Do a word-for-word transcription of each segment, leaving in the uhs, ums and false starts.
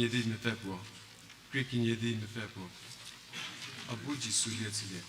Kenie di mepfü puo, krie kenie di mepfü puo, a bu Jisu lie chülie.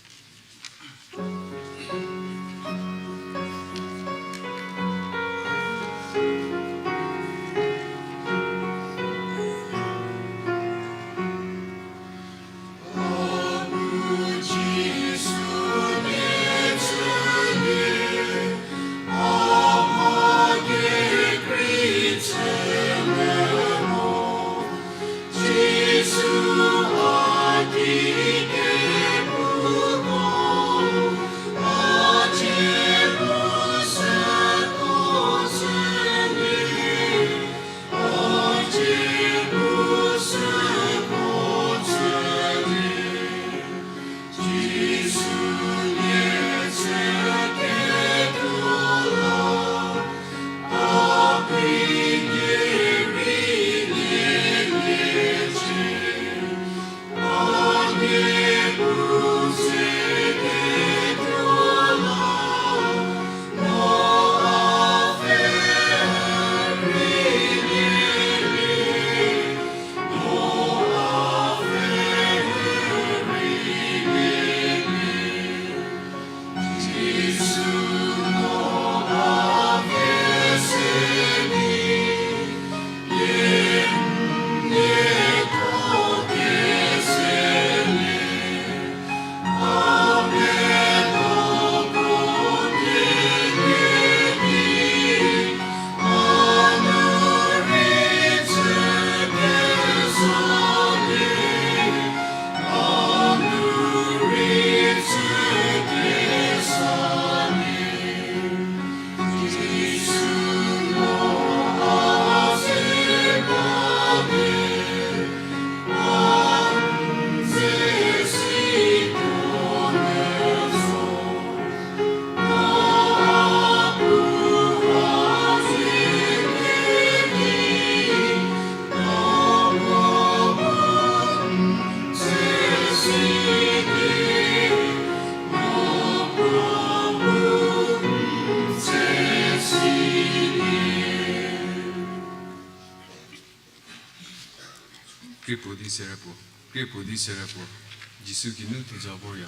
Krie puo di sere puo, krie puo di sere puo, Jisu geinu theja vorya.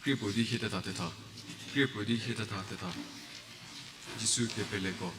Krie puo di hie tetha tetha. Krie puo di hie tetha tetha. Jisu kepeleko.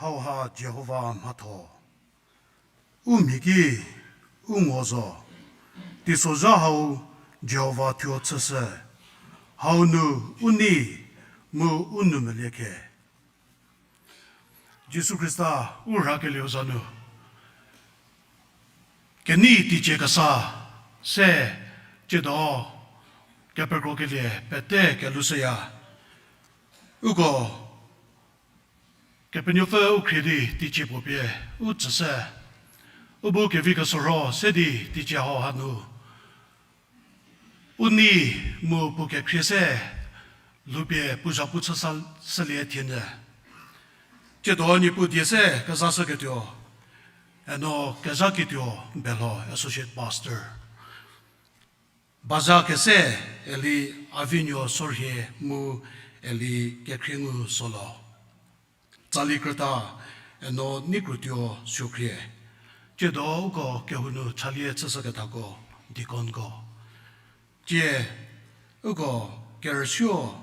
Hauha Jihova mhatho. U mhi ki, u ngo zo, teisozha hau Jihova thuo chüshü, hau nu u nei mu u nou melie khe. Jisu Khrista u rhakelieu za nu kenei teicie kesa se, tsiedo kepekrokelie pete kelushüya. Uko Kepenuopfü u khrie di teicie puo pie u tsüshü, u bu kevi kesorho se di teicie hau hanu u nei mu puo kekhrie se lhoupie puo zhapu chüshülie thienyü. Tsiedo Niepuu die se kezashüketuo, eno kezha kituo Belho Associate Pastor. Baza kese Eli Avinuo Sorhie mu Eli Kekhriengu Solo. Tsali krüta eno Neikrutuo Suokhrie. Tsiedo uko kehou nu chalie chüshükethako, deaconko. Tsie uko kerüsuo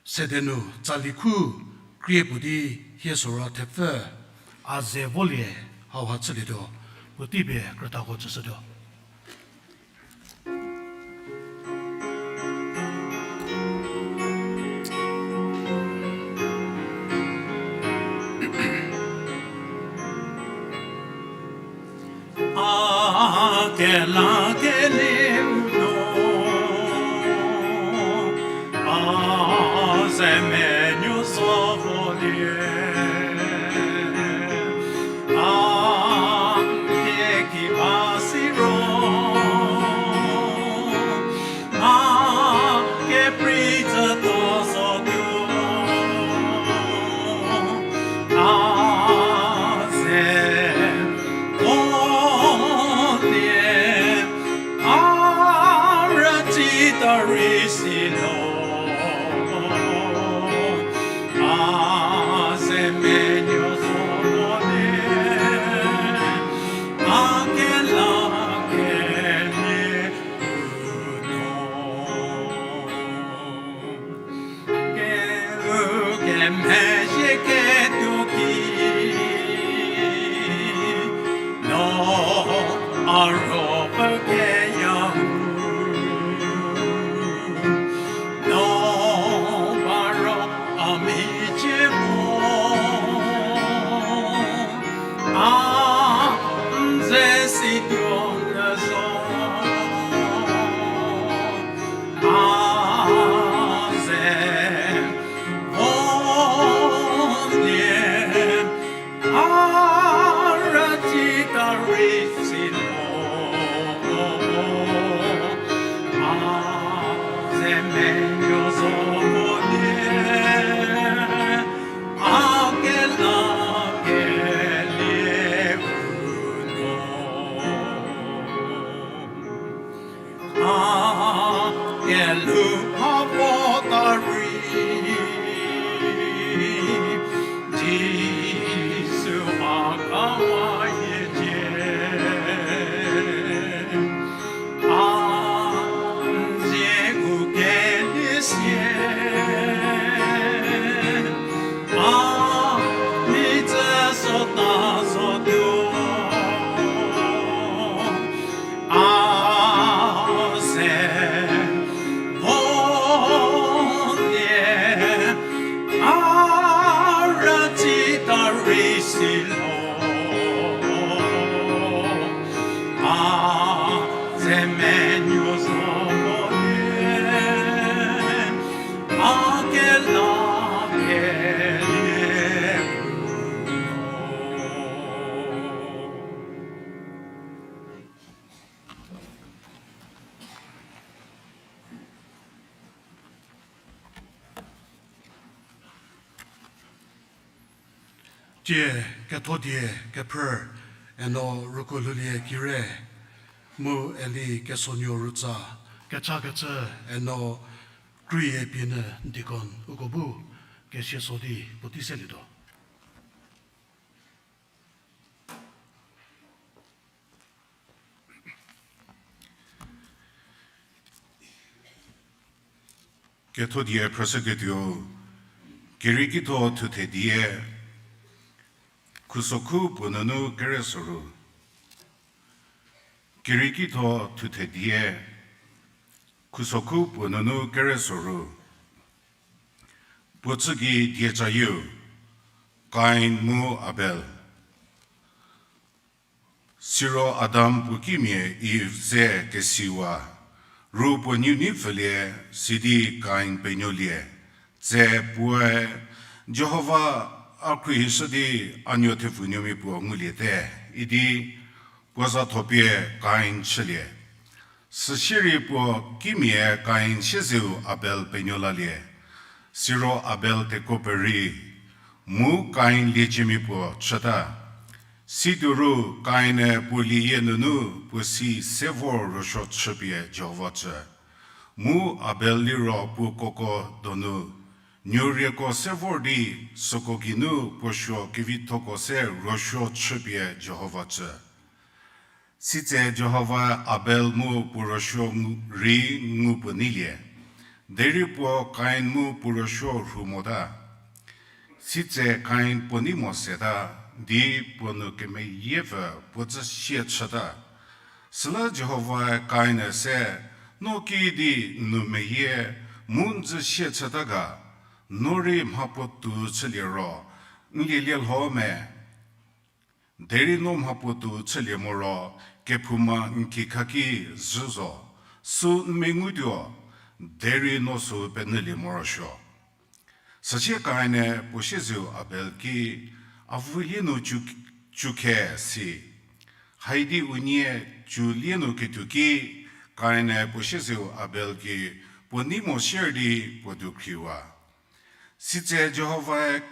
sede nu tsali khu krie puo di hie sora thepfü a ze volie hauha chülietuo, puotei pie krütako tsüshütuo. A kelakelieu no, a ze menuo zo volie, a keki ba siro, a keprei tsütuo zotuo, a ze volie, a rütsita rei silo, a ze menuo zo volie, a kelakelie no. Kehou kemezhie ketuo ki, no a ruopfü keya hu, no ba ro a michie mo, a n ze situo nyü zo, a ze volie, a rütsita rei silo, a ze menuo zo volie, a kelakelie no. A kelhou ha vota rei, Jisu a ka wayiecie. A n zie u kenei sie, a mhidzü sota zotuo, a ze volie, a rütsita rei silo, a ze menuo zo volie, a kelakelie no. Tsie kethodie kephrü eno Rükuolhoulie Kire, mu Eli Kesonuo Rutsa, kechakecü eno Kruye Pienyü deacon uko bu kesia so di puotei selietuo. Kethodie phrüshüketuo, kerieki tho thuthe die, Khusokhu puo nunu kere soru. Kerieki tho thuthe die. Khusokhu puo nunu kere soru. Puo tsügei diecayieu, Kain mu Abel. Siro Adam puo kimia Iv ze kesiwa, ru puo nuonuo pfülie, sidi Kain penuolie. Tse puoe, Jihova a khruohishü di a nuo thepfunuomia puo nguliete, idi puo za thopie Kain chülie. Süsierei puo kimia Kain siezeu Abel penuo lalie. Siro Abel tekuo perei, mu Kain lieciemia puo chüta. Situoru Kain-e puo lieyie nunu puo si se vor ruosuo chüpie Jihova tsü. Mu Abel liro puo koko donu, nuo rieko se vor di süko geinu puo suo kevithoko se ruosuo chüpie Jihova tsü. Sitse Jihovae Abel mu puo ruosuo ngu- rei ngu puo neilie, derei puo Kain mu puo ruosuo rhu mota. Sitse Kain puo nei mo seta, di puo nu kemeyiepfü puo dzü sie chüta. Süla Jihovae Kain-e se, No kiüdi n nu meyie mu n dzü sie chüta ga? No rei mhapuo tuo chülie ro n lielie lho me? Derei no mhapuo tuo chülie moro, kephouma n kikhaki zhü zo, sü n mengutuo, derei no sü penyülie morosuo. Süsie Kain-e puo siezeu Abel ki, A vülie nu cu- cukhe, si. Haidi unie cu lie nu ketuo ki, Kain-e puo siezeu Abel ki puo nei mo sier di puo dukhriwa. Sitse Jihovae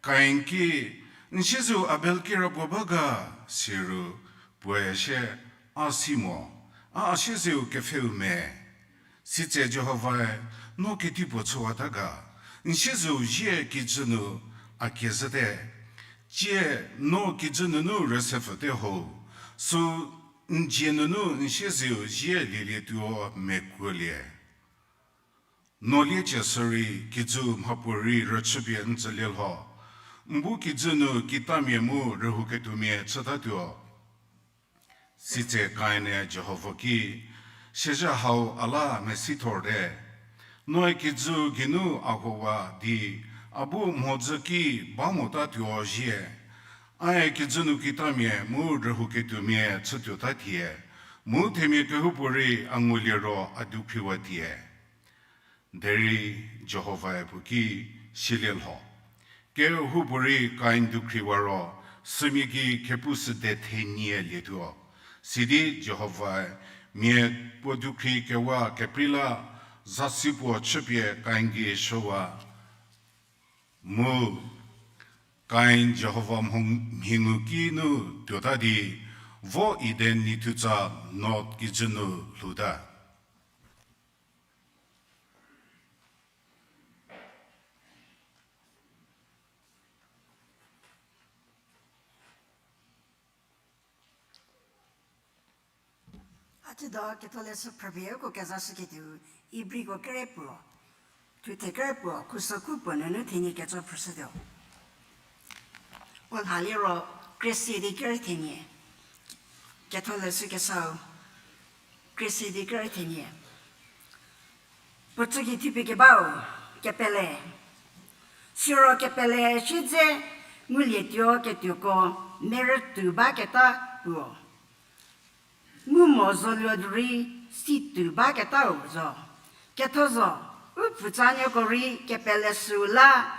Kain ki, N siezeu Abel kirapuo ba ga? Siro puoe sie, A si mo, a a siezeu kepfheu me. Sitse Jihovae, No kedipuo chüwata ga? N siezeu zie kijü nu a kezhüte. Tsie, no kijü nunu rüsepfüte ho, sü n dzie nunu n siezeu zie lielietuo mekuolie. No liecie sürei kijü mhapuorei rüchüpie n tsülie lho. N bu kijü nu kitamia mu rühouketuomia chütatuo. Sitse Kain-e Jihova ki, Siazha hau a la mesithorte. Noe kijü geinu a huowa di a bu mhodzü ki ba motatuo zie. Ae kijü nu kitamia mu rühouketuomia chütuota tie, mu themia kehoupuorei a ngulie ro a dukhriwa tie. Derei Jihovae puo ki, Silie lho. Kehoupuorei Kain dukhriwa ro, sümia ki khepu süde thenie lietuo. Sidi Jihovae mia puo dukhri kewa keprei la, zasi puo chüpie Kain gei shüwa. Mu Kain Jihova mho- mhi ngu ki nu tuota di, vo Eden nithuca Nod kijü nu lhouta. A tsiedo ketholeshü phrüpie uko kezashüketuo, Ibriko kere puo, thuthe kere puo, khusokhu puo nunu thenie ketso phrüshütuo. Puo lha liro, Kresedi kere thenie, ketholeshü kesau, Kresedi kere thenie. Puo tsügei thupie kebau, kepele. Siro kepele siedze ngulietuo ketuoko merütuo baketa puo. Ngu mo zoluo rei si tuo baketau zo. Ketho zo, u pfutsanuoko rei kepele süu la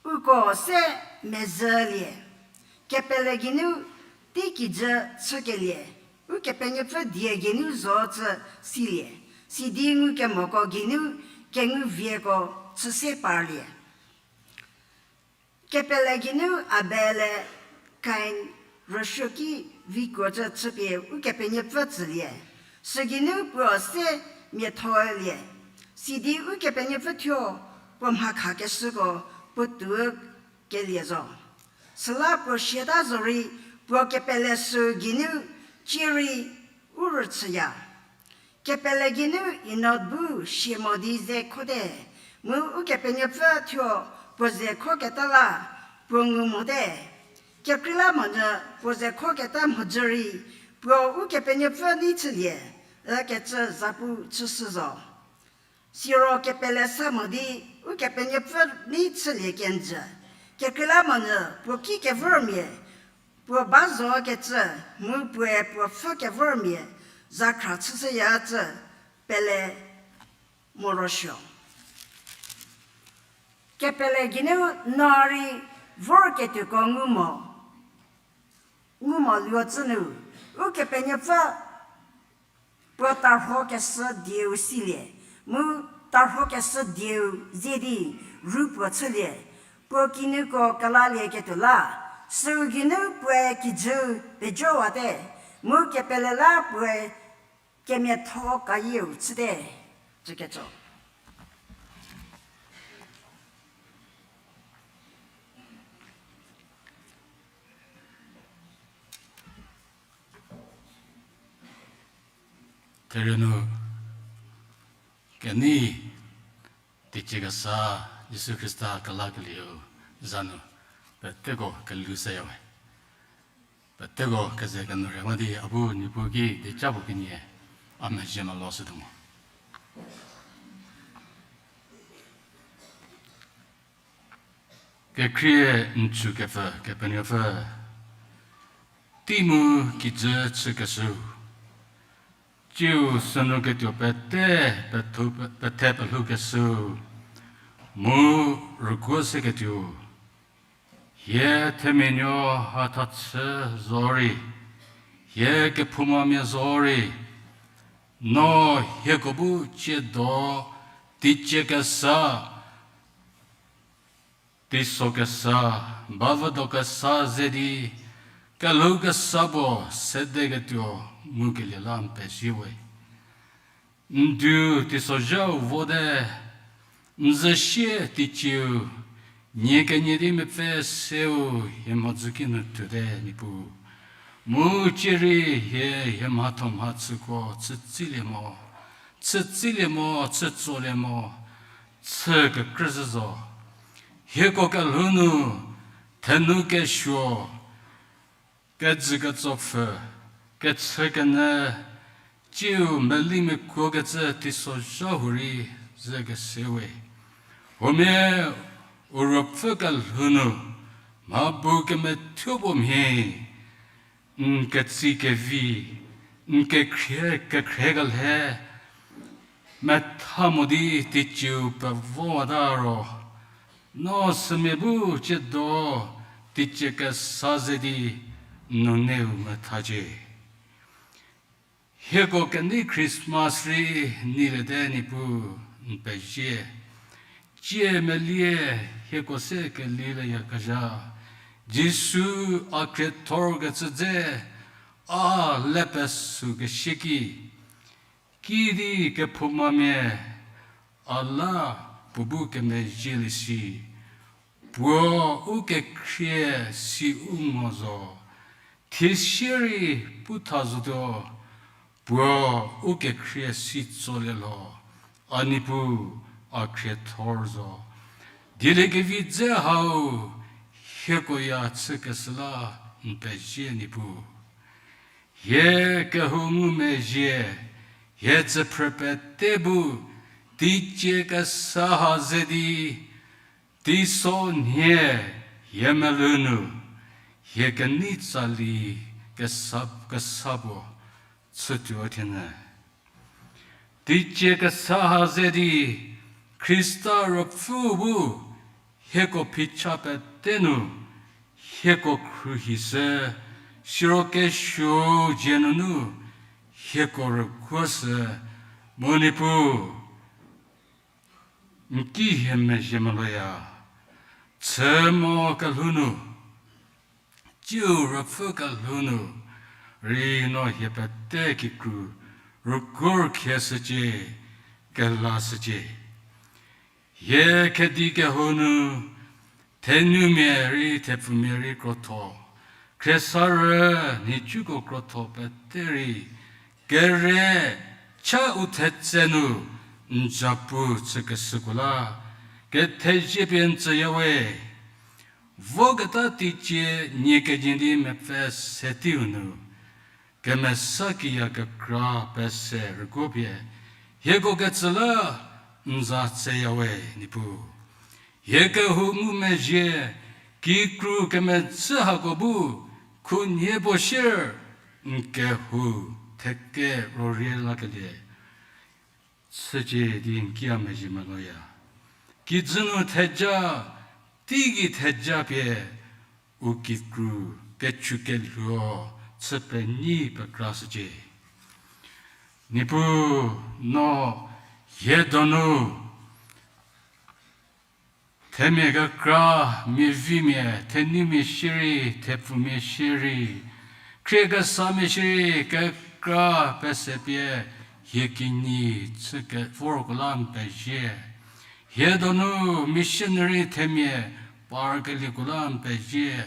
uko se mezhülie. Kepele geinu tei kijü chükelie, Ukepenuopfü die geinu zo cü silie, sidi ngukemoko geinu kenguvieko chü se parlie. Kepele geinu Abele Kain rüsuoki vikuo cü chüpie Ukepenuopfü tsülie. Sügeinu puo se miatholie, sidi Ukepenuopfü thuo puo mhakhakeshüko puo tuo kelie zo. Süla puo siata zorei puo kepele süu geinu cierei u rüchüya. Kepele geinu Enok bu sie mo di ze khote, mu Ukepenuopfü thuo puo ze khoketa la, puo ngu mote. Kekreilamonyü puo ze khoketa mhodzü rei, puo Ukepenuopfü nei chülie, ükecü zapu chüshü zo. Siro kepele sa mo di, Ukepenuopfü nei chülie kenjü. Kekreilamonyü puo ki kevürmia, puo ba zokecü, mu puoe puo pfhü kevürmia, zakhra chüshüya cü, pele morosuo. Kepele geinu no rei vorketuoko ngu mo, ngu mo luo cü nu, Ukepenuopfü puo tarhokeshü dieu silie, mu tarhokeshü dieu zie di ru puo chülie, puo kinuko kelalieketuo la, süu geinu puoe kijü pejowate, mu kepele la puoe kemiatho kayieu chüte, cükecü. Therie nu kenei teicie kesa Jisu Khrista kelakelieu za nu peteko kelhou seyawe. Peteko keze kenu rei ma di a bu Niepuu ki dieca puo kenie a mezhie meloshütuo mo. Kekhrie n tsükepfü Kepenuopfü, tei mu kijü chükeshüu, tsiu sünu ketuo pete, pethu, pethe pelhoukeshüu, mu rüguo seketuo, hie themia nuo hatha chü zorei, hie kephoumamia zorei, no hieko bu tsiedo, teicie kesa, teiso kesa, bavüdo kesa ze di, kelhou kesa puo sedeketuo ngukelie la n pezie we. N du teisozhau vote, n zhüsie teicieu, nie kenie di mepfü seu hie mhodzü ki nu tuote Niepuu. Mu cierei hie, hie mhatho mhachüko chütsilie mo, chütsilie mo, chütsolie mo, chü kekrüzhü zo. Hieko kelhou nu, thenu kesuo, kejü ketsopfü, kechü kenyü, tsiu meli mekuokecü teisozha hurei ze kese we. Huomia u ruopfü kelhou nu, mha bu kemethuo puo mhie, n ketsi kevi, n kekhrie, kekhrie kelhe, metha mo di teicieu pevowata ro, no sümia bu tsiedo teicie kesa ze di n nuneu methacie. Hieko kenei Christmas rei neiliete Niepuu, n pezie. Tsie melie hieko se kelilieyakezha, Jisu a khriethorkecü dze a le pesükeshü ki, kidi kephoumamia a la puo bu kemezhielie si, puo u kekhrie si u ngo zo, thie sierei pu tha zotuo, puo u kekhrie si tsolie lho, a Niepuu, a khriethor zo. Dieliekevi dze hau, hieko ya chükeshü la n pezie Niepuu. Hie kehou ngumezhie, hie tsüphrü pete bu, teicie kesa ha ze di, teiso nhie hie melou nu, hie kenei tsali kesa, kesa puo chütuo thienyü. Teicie kesa ha ze di, Khrista Ruopfü bu, hieko phicha pete nu, hieko khruohishü, siro kesuo dzie nunu, hieko rüguoshü, mu Niepuu, n ki hie mezhie meloya, chü mo kelhou nu, tsiu ruopfü kelhou nu, rei no hie pete kikru, rüguo rükhieshücie, kelashücie. Hie kedi kehou nu, thenumia rei thepfumia rei krotho, khriesarü nhicuko krotho pete rei, kere cha u thetse nu n zapu chükeshüko la, kethezie pie n tsüyawe. voketa teicie nie kenie di mepfü se teiu nu, kemesa kiya kekra pese rüguo pie, hieko ketsü la n za tseyawe, Niepuu. Hie kehou ngumezhie, kikru kemecü hako bu, khunhie puo sier, n kehou theke rorie lakelie chücie di n ki a mezhie meloya. Kijü nu theja, teigei theja pie, u kikru, kechu kelhuo, chü penyi pekrashücie. Niepuu, no hie donu themia kekra, miavimia, thenumia shierei, thepfumia shierei, khriekesamia shierei, kekra pese pie, hie kinyi chü kevorko la n pezie. Hie donu missionary themia, par kelieko la n pezie.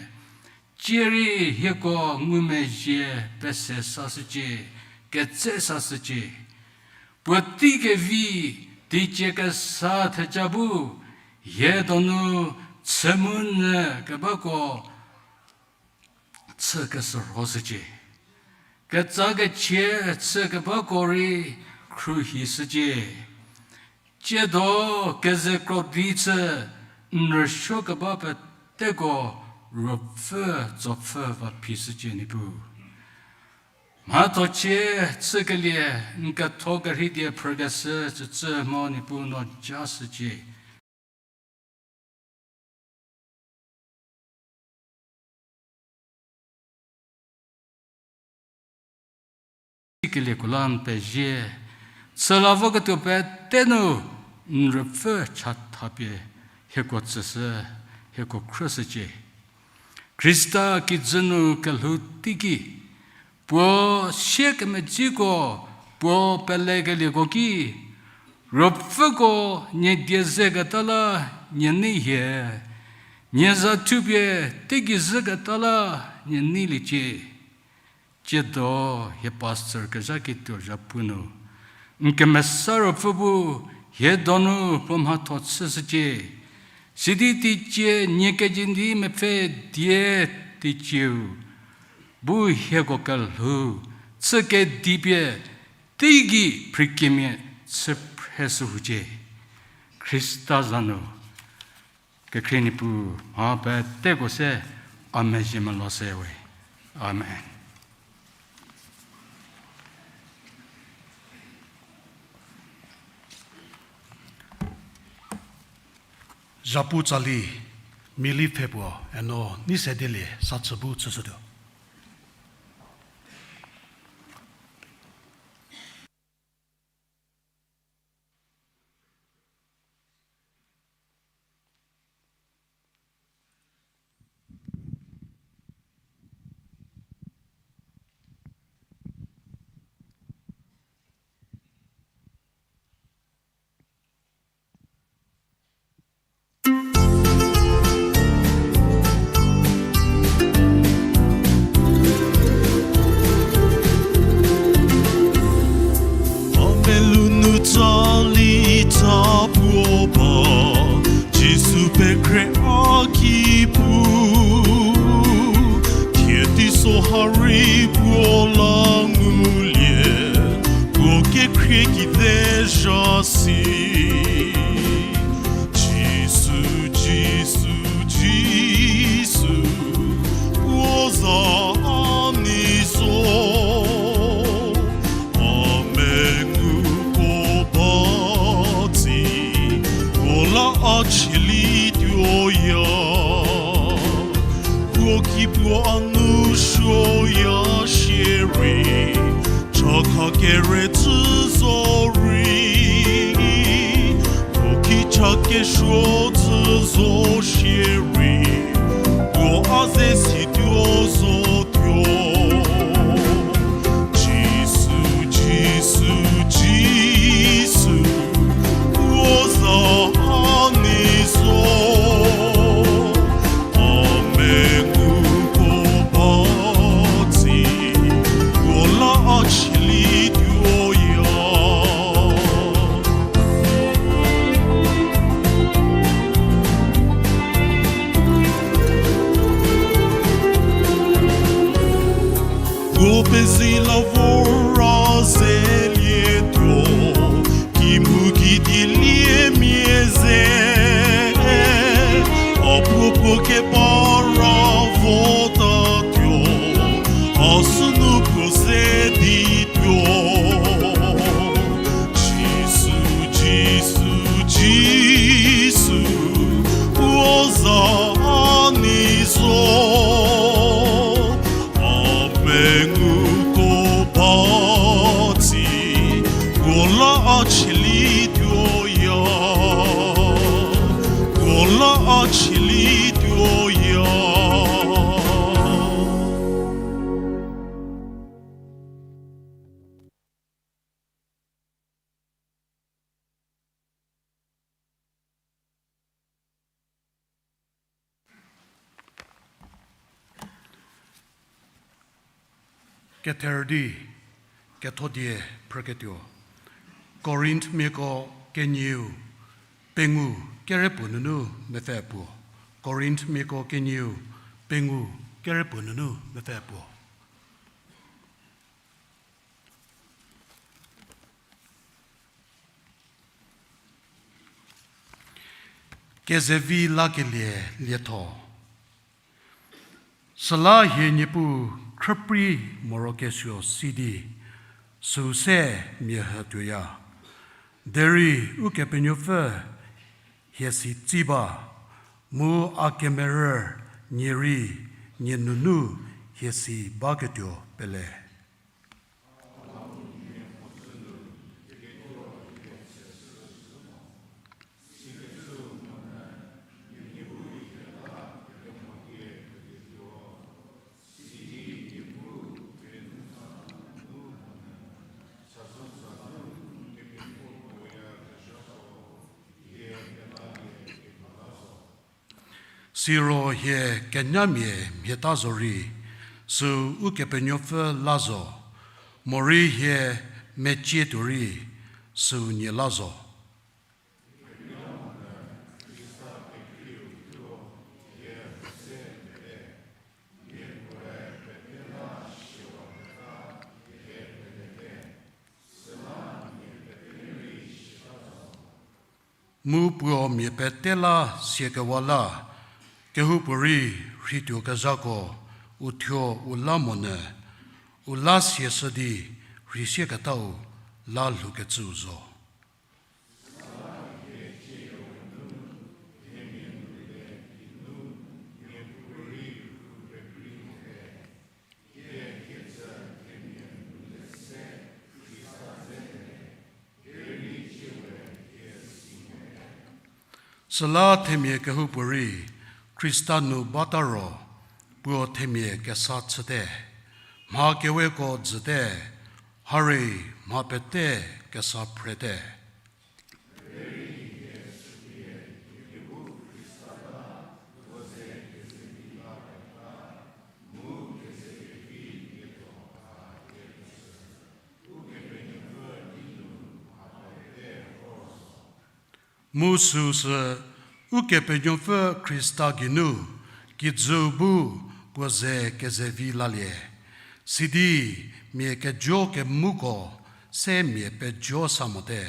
Cierei hieko ngumezhie pese sashücie, ketse sashücie. Puotei kevi teicie kesa theja bu, hie donu chü mu nyü kebako chü keshürhoshücie. Ketsa kechie chü kebako rei khruohishücie. Tsiedo keze krodi chü n rüsuo keba peteko Ruopfü tsopfü va phishücie Niepuu. Mhathochie chükelie n ketho kerhei die phrükeshü tsütsü mo Niepuu no jashücie. Kelieko la n pezie, chüla voketuo pete nu n rüpfü chathapie hieko tsüshü, hieko khrüshücie. Khrista kijü nu kelhou teiki, puo siekemedziko, puo pelekelieko ki, ruopfüko nie die zeketa la nie nei hie, nie za thupie teigei zhüketa la nie neiliecie. Tsiedo hie pastor kezha kituo zhapu nu, n kemesa ruopfü bu hie donu puo mhatho chüshücie. Sidi teicie nie kejü di mepfü die teicieu bu hieko kelhou chü kedipie teigei phrikemia chü phreshü hucie. Khrista za nu, kekhrie Niepuu, mha peteko se a mezhie melo se we. Amen. Zhapu tsali, mili pfhe puo, eno nei se dielie sa chü bu chüshütuo. A melou nu tsali tsa puo ba, Jisu pekhre a ki pu. Thie teiso ha rei puo la ngulie, puo kekhrie ki te zha si. Jisu, Jisu, Jisu, puo za a nei zo. A mengu puo ba tsi, puo la a chülietuoya. Puo ki puo a nu suoya shierei, chakha kere tsü zo rei. Puo ki cha kesuo tsü zo shierei, puo a ze situo zotuo. Jisu, Jisu, Jisu, puo za a nei zo. A mengu puo ba tsi, puo la a chülietuoya. La vora zelietuo, kimu kidi lie mia ze, a puo puo keba ra votatuo, a sünu puo ze di tuo. Jisu, Jisu, Jisu, puo za a nei zo. A penguko ba tsi, puo la a chülietuoya, puo la a chülietuoya. Kether di ketho die phrüketuo. Korinthmiako kenieu pengou kerepuo nunu mepfü puo. Korinthmiako kenieu pengou kerepuo nunu mepfü puo. Kezevi lakelie lietho. Süla hie Niepuu khrüprei morokesuo si di, süu se mia hütuoya. Derei Ukepenuopfü hie si tsi ba, mu a kemerü nie rei nie nunu hie si baketuo pele. Siro hie kenyamia mhieta zorei, süu Ukepenuopfü la zo, morei hie mecie tuorei, süu nie la zo. Mu puo mia pete la siekewa la, kehoupuorei rhituokezhako u thuo u la monyü, u la sieshü di rheisieketau la lhoukecüu zo. Süla themia kehoupuorei Khrista nu bata ro, puo themia kesa chüte, mha keweko dzüte, harei mha pete kesa phrete. Mu süu sü Ukepenuopfü Khrista geinu kijüu bu puo ze kezevi lalie. Sidi mia kejo kemuko se mia pejo sa mote,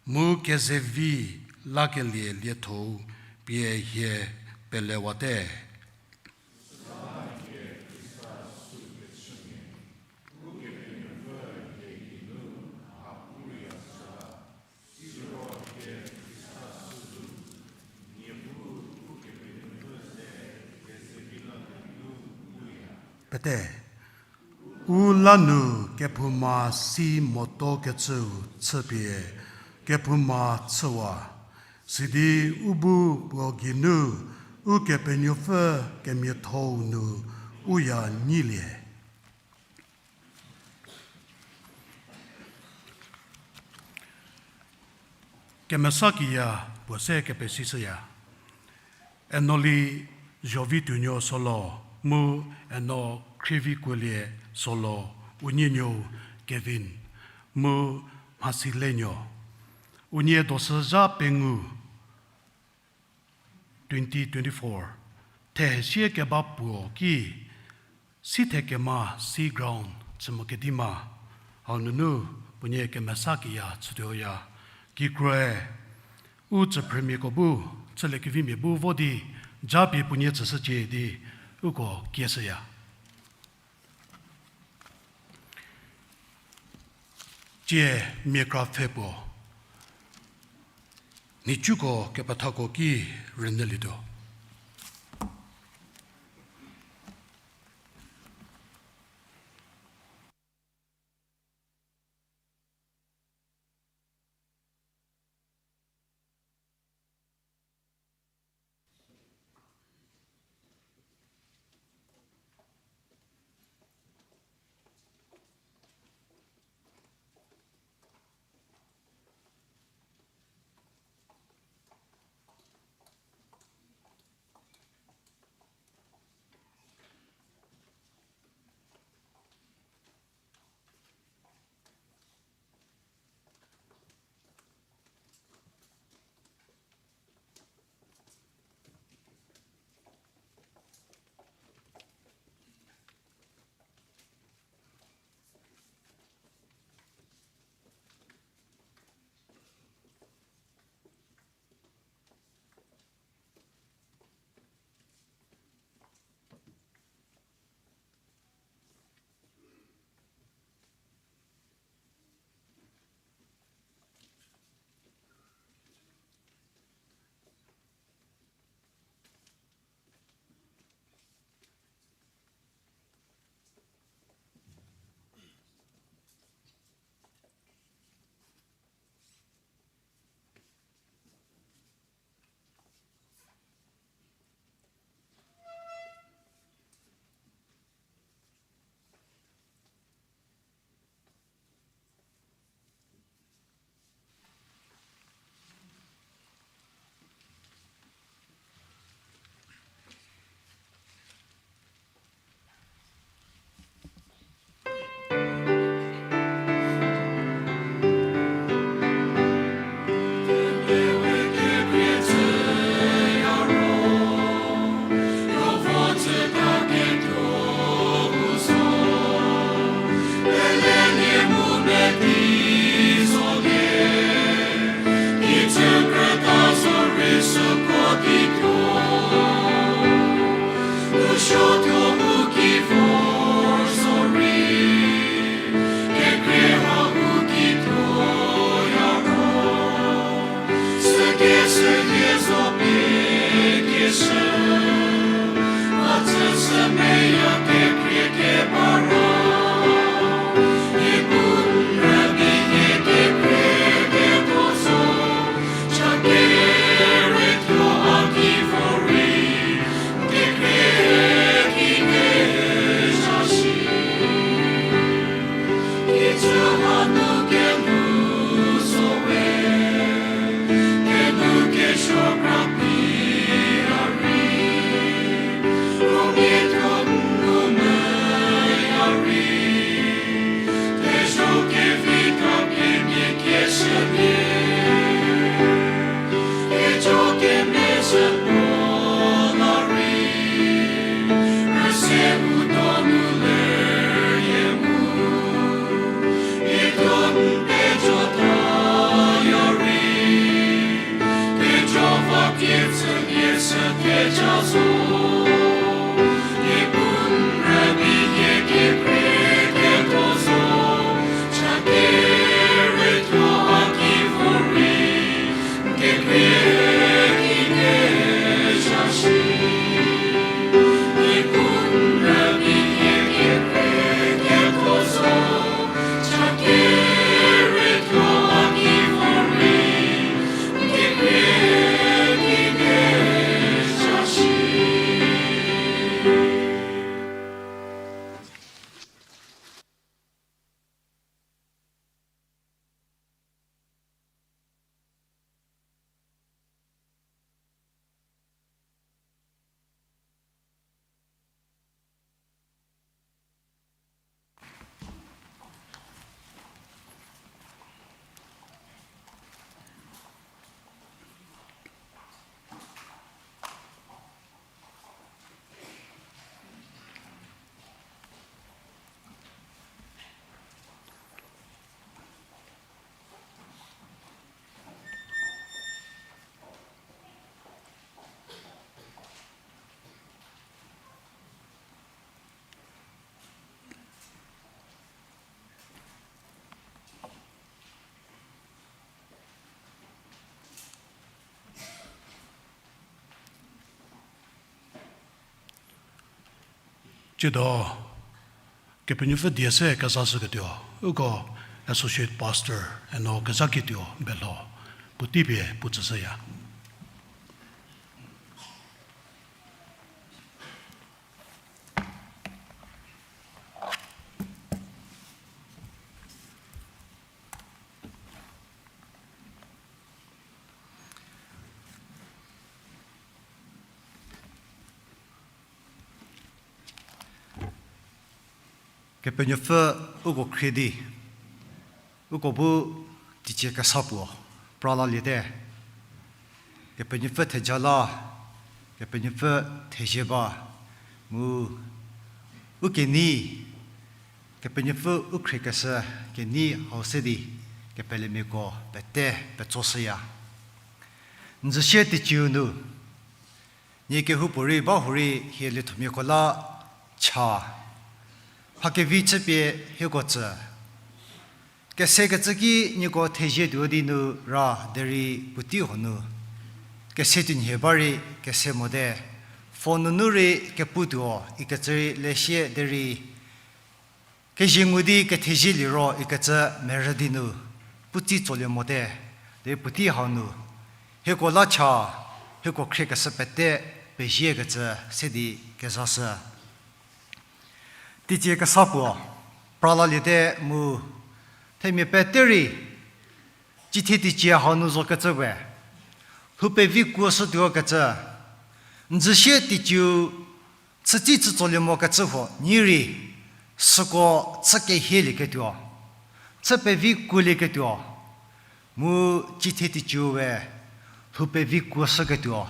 mu kezevi lakelie liethou pie hie pelewate. Pete, u la nu kephouma si motuokecüu chüpie kephouma chüwa, sidi u bu puo geinu Ukepenuopfü kemiathou nu u ya nyilie. Kemesa kiya puo se kepesishüya. Eno li Zhovituonuo Solo, mu eno Khrievikuolie Solo, unie nuou Kevin, mu Mhasilenuo. Unie dosü zha pengou, twenty twenty-four, thehesie keba puo ki, Sithekema Sea Ground, Chü mo kedima, hau nunu puonie kemesa kiya chütuoya, kikroe, u tsüphrümiako bu, chüliekevimia bu vo di, japie puonie tsüshücie di, uko kieshüya. Tsie mia kra pfhe puo, nhicuko kepethako ki rünyülietuo. Tsiedo, Kepenuopfü die se kezashüketuo, uko Associate Pastor eno kezhaketuo Belho, puotei pie puo tsüshüya. Kepenuopfü uko khrie di, uko bu teicie kesa puo pra laliete. Kepenuopfü theja la, Kepenuopfü thezie ba, mu u kenei, Kepenuopfü u khriekeshü kenei hau se di, kepelemiako pete petsoshüya. N zü sie teicieu nu, nie kehoupuorei ba hurei hie liethomiako la cha, mha kevi chüpie hieko tsü. Kesekecü ki nieko thezie tuo di nu ra derei puotei huo nu kese tuonhie ba rei kese mote, phone nunu rei kepu tuo ikecü rei lesie derei kezie ngu di kethezie liro ikecü merü di nu puotei tsolie mote, derei puotei hau nu hieko la cha, hieko khriekeshü pete peziekecü se di kezashü. Teicie kesa puo pra laliete mu themia pete rei, cithie teicie hau nu zokecü we, lhou pevi kuoshütuo kecü, n zü sie teicieu chütsi chütsolie mokecü huo nyi rei, süko chü kehielieketuo, chü pevi kuolieketuo, mu cithie teicieu we lhou pevi kuoshüketuo,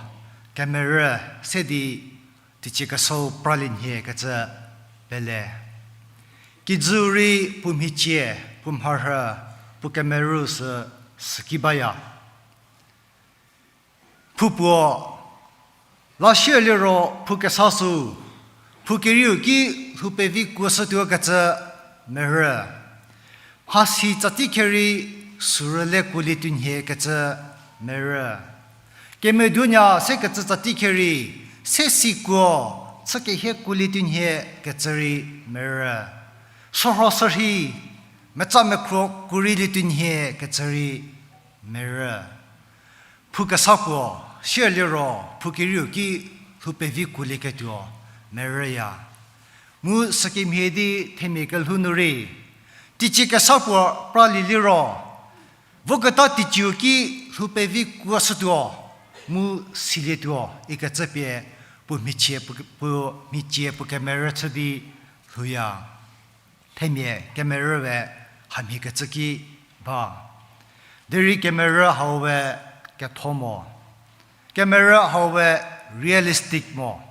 kemerü se di teicie kesau pralie nhie kecü pele. Kijü rei puo mhicie, puo mharhü, puo kemerü sü, süki baya. Phou puo, la sie liro phou kesa sü, phou kerieu ki lhou pevi kuoshütuo kecü merü. Mhasi tsati kherei sürüle kuolietuo nhie kecü merü. Kemeduonya sekecü tsati kherei, se si kuo, chü kehie kuolietuo nhie kecü rei merü. Sorho sürhei, meca mekhro kuoreilietuo nhie kecü rei merü. Phou kesa puo, sie liro phou kerieu ki lhou pevi kuolieketuo merüya. Mu sükemhie di themia kelhou nu rei, teicie kesa puo pralie liro, voketa teicieu ki lhou pevi kuoshütuo, mu silietuo ikecü pie puo mhicie, puo, puo mhicie puo kemerü chü di lhouya. Themia kemerü we hamhiekecü ki ba. Derei kemerü hau we ketho mo. Kemerü hau we realistic mo.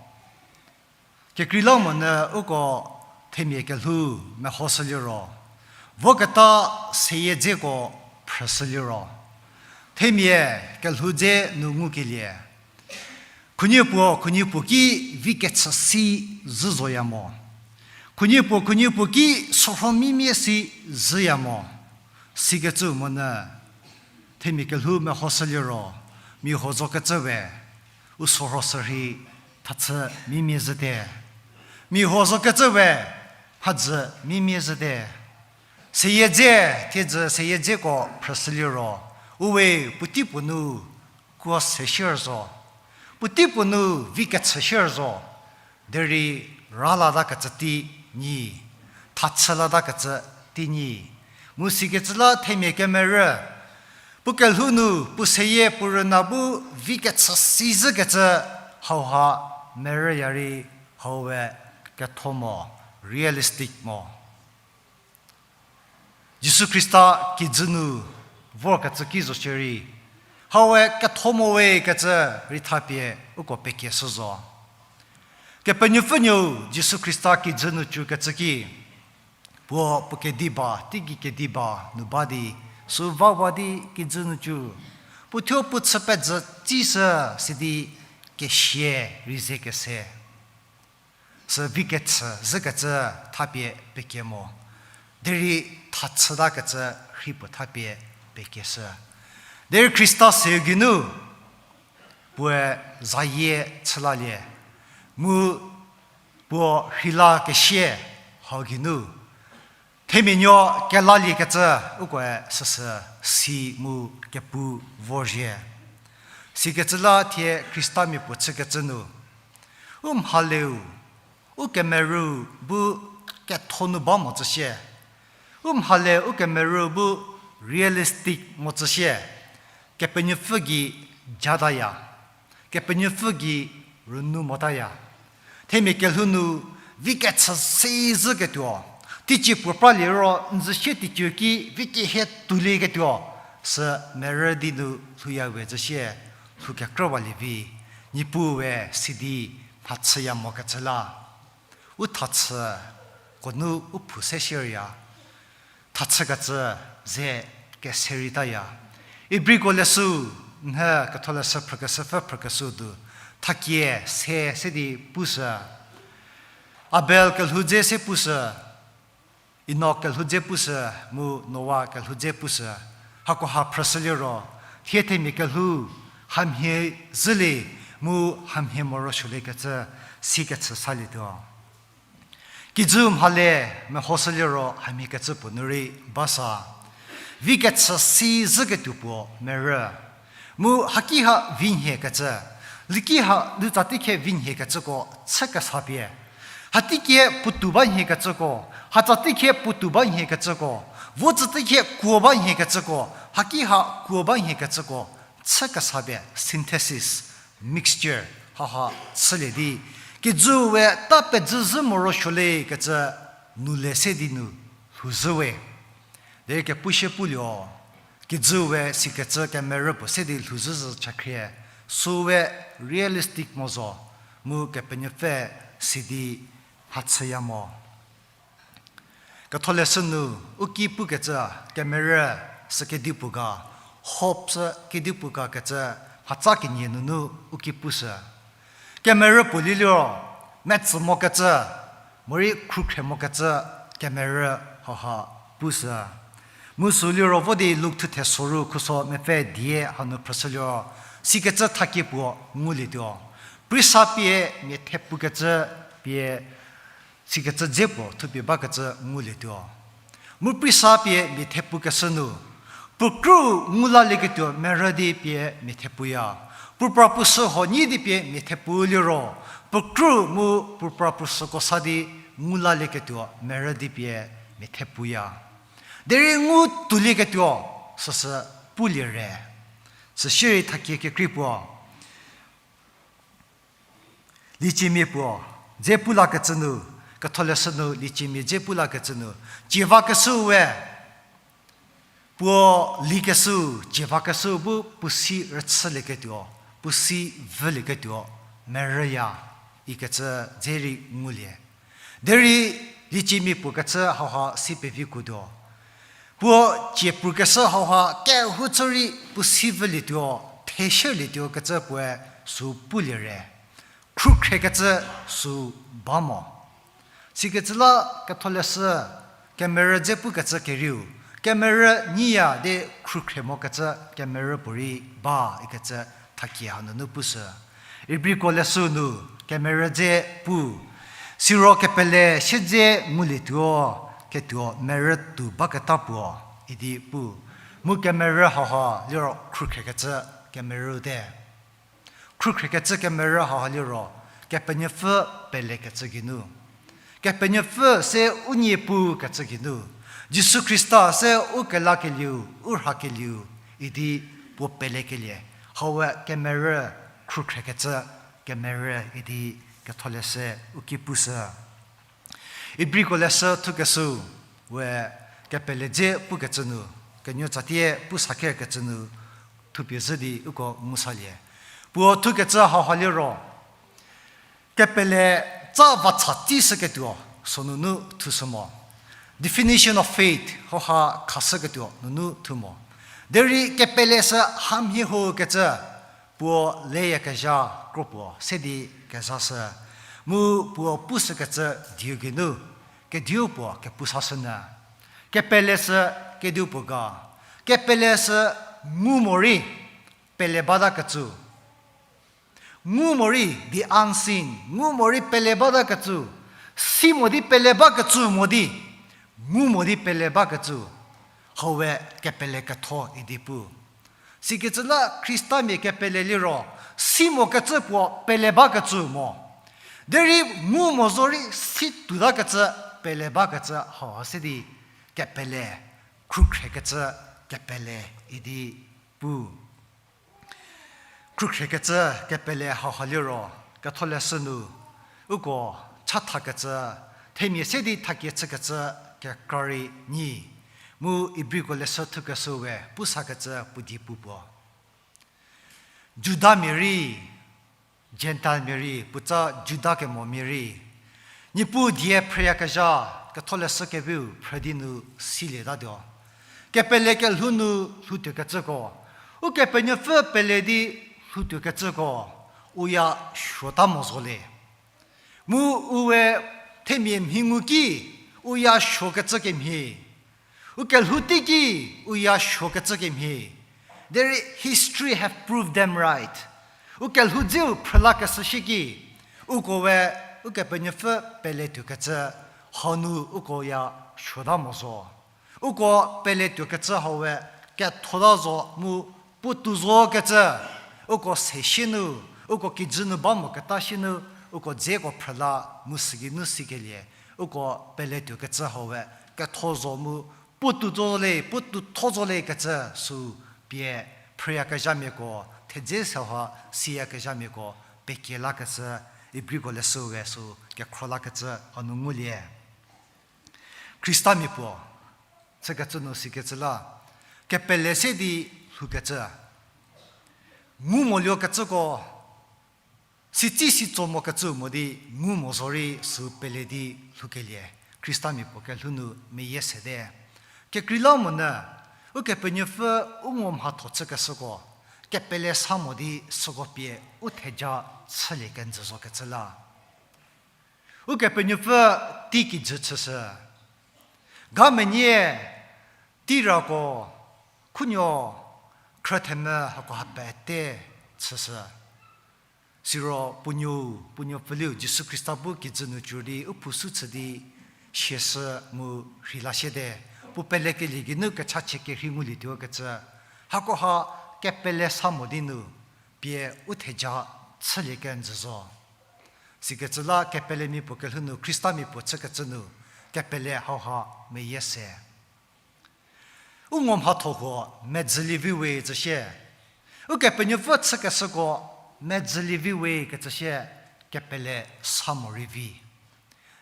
Kekreilamonyü uko themia kelhou mehoshü liro, voketa seyie dzeko phrüshü liro, themia kelhou dze nu ngukelie, khunhie puo khunhie puo ki vi kechü si zhü zoya mo. Khunhie puo khunhie puo ki sorho mimie si zhüya mo. Sikecü monyü, themia kelhou mehoshü liro, mia huo zokecü we, u sorho sürhei thachü mimie zhüte. Mia huo zokecü we, mhadzü mimie zhüte. Seyie dze, thiedzü seyie dzeko phrüshü liro, uwe puotei puo nu kuo se shie zo. Puotei puo nu vi kechü shie zo. Derei ra latakecü tei nyi, thachü latakecü tei nyi. Mu sikecü la themia kemerü, puo kelhou nu puo seyie puo rüna bu vi kechü si zhükecü hauha merüya rei hau we ketho mo, realistic mo. Jisu Khrista kijü nu vorkecü ki zo shierei, hau we ketho mo we kecü rei thapie uko pekieshü zo. Kepenuopfü nuou Jisu Khrista kijü nu cükecü ki, puo puo kediba, teigei kediba nu ba di, sü vawa di kijü nu cü, puo thuo puo chü pezhü tsishü sidi kesia rei ze kese. Sü vi kechü zhükecü thapie pekie mo. Derei thachütakecü rhei puo thapie pekieshü. Derei Khrista seu geinu puoe zayie chülalie. Mu Puo rheila kesie hau geinu themia nuo kelaliekecü ukoe süsü si mu kepu vorzhie. Sikecü la thie Khristamia puo chükecü nu, u mhaleu, u kemerü bu ketho nu ba mo tsüsie. U mhale u kemerü bu realistic mo tsüsie. Kepenuopfü gei jataya. Kepenuopfü gei rünu motaya. Themia kelhou nu vi kechü si zhüketuo, teicie puo pralie ro n zü sie teicie ki vi kehie tuolieketuo, sü merü di nu lhouya we zhüsie, lhou kekrüwalie vi, Niepuu we sidi mhachüya mokecü la. U thachü ko nu u phou se shierya. Thachükecü ze kesereitaya. Ibriko leshü, nhü ketholeshü phrükeshüpfü phrükeshü du, thakie se se di pushü. Abel kelhou dze se pushü, Enok kelhou dze pushü, mu Noa kelhou dze pushü. Hakoha phrüshüliro, thie themia kelhou hamhie zhülie, mu hamhie morosuoliekecü, sikecü salietuo. Kijü mhale mehoshüliro hamhiekecü puo nu rei basa. Vi kechü si zhüketuo puo merü. Mu haki ha vi nhiekecü, liki ha lutsa teikhie vi nhiekecüko chü kesa pie. Hateikhie puotou ba nhiekecüko, hatsa teikhie puotou ba nhiekecüko, vo tsü teikhie kuo ba nhiekecüko, haki ha kuo ba nhiekecüko, chü kesa pie synthesis, mixture, haha chülie di, kijüu we ta pezhü zhü morosuoliekecü nu le se di nu lhouzhü we. Derei kepushie pulio, kijüu we sikecü kemerü puo se di lhouzhü zhü chakhrie, süu we realistic mo zo, mu Kepenuopfü sidi mhachüya mo. Ketholeshü nu u ki pukecü kemerü sü kedipuo ga, hope sü kedipuo ga kecü mhatsa kenie nunu u ki pushü. Kemerü puo liro, metsü mokecü, morei khrukhre mokecü kemerü haha pushü. Mu sü liro vo di Luk thuthe soru khuso mepfü die hanu phrüshü liro, sikecü thakie puo ngulietuo. Prisa pie mia thepukecü pie sikecü dze puo thupie bakecü ngulietuo. Mu prisa pie mia thepukeshü nu, puo kru ngu lalieketuo merü di pie mia thepuya. Puo pra puo sü huo nyi di pie mia thepu liro, puo kru mu puo pra puo süko sa di ngu lalieketuo merü di pie mia thepuya. Derei ngu tuolieketuo, süsü pulie re. Süsirei thakie kekrei puo, lieciemia puo dze pu lakecü nu, Ketholeshü nu lieciemia dze pu lakecü nu, cievakeshüu we, puo likeshüu, cievakeshüu bu puo si rüchülieketuo, puo si vülieketuo merüya, ikecü dze rei ngulie. Derei lieciemia puo kecü hauha si pevi kuotuo. Puo cie pukeshü hauha kehouchü rei puo si vülietuo, theshülietuo kecü puoe sü pulie re. Khrukhrekecü sü ba mo. Sikecü la Ketholeshü kemerü dze pukecü kerieu, kemerü nyiya di khrukhre mokecü kemerü puorei ba ikecü thakie hanunu pushü. Ibriko leshü nu kemerü dze pu, siro kepele siedze ngulietuo, ketuo merü tuo baketa puo, idi pu. Mu kemerü hauha liro khrukhrekecü kemerü te. Khrukhrekecü kemerü hauha liro, Kepenuopfü pelekecü geinu. Kepenuopfü se u niepu kecü geinu. Jisu Khrista se u kelakelieu, u rhakelieu, idi puo pelekelie. Hauwe kemerü khrukhrekecü kemerü idi Ketholeshü u ki pushü. Ibriko leshü thukeshü we kepele dze pukecü nu, kenuo tsatie pu sakerkecü nu thupie zhü di uko ngusalie. Puo thukecü hauha liro, kepele tsa vacha tei shüketuo, sünunu thushü mo. Definition of faith, hauha khashüketuo nunu thu mo. Derei kepele sü hamhie hokecü, puo leyakezha kro puo se di kezhashü. Mu puo pushükecü dieu geinu, kediu puo kepusashünyü. Kepele sü kediu puo ga, kepele sü ngu morei pele batakecü. Ngu morei the unseen, ngu morei pele batakecü. Si mo di pele bakecü mo di, ngu mo di pele bakecü, hau we kepele ketho idi pu. Sikecü la Khristamia kepele liro, si mokecü puo pele bakecü mo. Derei ngu mo zorei si tuotakecü, pele bakecü hau se di kepele, khrukhrekecü kepele idi pu. Khrukhrekecü kepele hauha liro, ketholeshü nu, uko chathakecü, themia se di thakie chükecü kekra rei nyi, mu Ibriko leshü thukeshü we pusakecü puo di pu puo. Judamia rei, Gentilemia rei, puotsa Juda kemomia rei, Niepuu die phrüyakezha, ketholeshü keviu phrü di nu silietatuo. Kepele kelhou nu lhoutuokecüko, Ukepenuopfü pele di lhoutuokecüko, u ya suota mo zo le. Mu u we themia mhi ngu ki, u ya suokecü kemhie. U kelhou teiki, u ya suokecü kemhie. Derei history have proved them right. U kelhou dzeu phrülakeshü shie ki, uko we Ukepenuopfü peletuokecü, hanu uko ya suota mo zo. Uko peletuokecü hau we kethota zo mu puotou zokecü, uko se sie nu, uko kijü nu ba moketa sie nu, uko dzeko phrüla mu sügeinu sikelie, uko peletuokecü hau we ketho zo mu puotou zo le, puotou tho zo le kecü sü pie phrüyakezhamiako, thedze seha siyakezhamiako pekie lakecü, Ibriko leshü we sü kekhro lakecü hanu ngulie. Khristamia puo chükecü nu sikecü la, kepele se di lhoukecü. Ngu moliekecüko, sitsi sitso mokecü mo di ngu mo zorei sü pele di lhoukelie, Khristamia puo kelhou nu meyie sete. Kekreilamonyü, Ukepenuopfü u ngo mhatho chükeshüko, kepele sa mo di süko pie u theja chülie kenjü zokecü la. Ukepenuopfü tei kijü chüshü. Ga menie teirako, khunuo, khrüthemvü hako ha pete chüshü. Siro puonuo, puonuo pfüliu Jisu Khrista bu kijü nu cü di u phousu chü di siashü mu rheila siete. Puo pelekelie geinu kechachie kerhei ngulietuo kecü. Hakoha kepele sa mo di nu pie u theja chülie kenjü zo. Sikecü la kepelemia puo kelhou nu, Khristamia puo chükecü nu, kepele hauha meyie se. U ngo mhatho huo medzülie vi we tsü sie. Ukepenuopfü chükeshüko medzülie vi we kecü sie, kepele sa morei vi.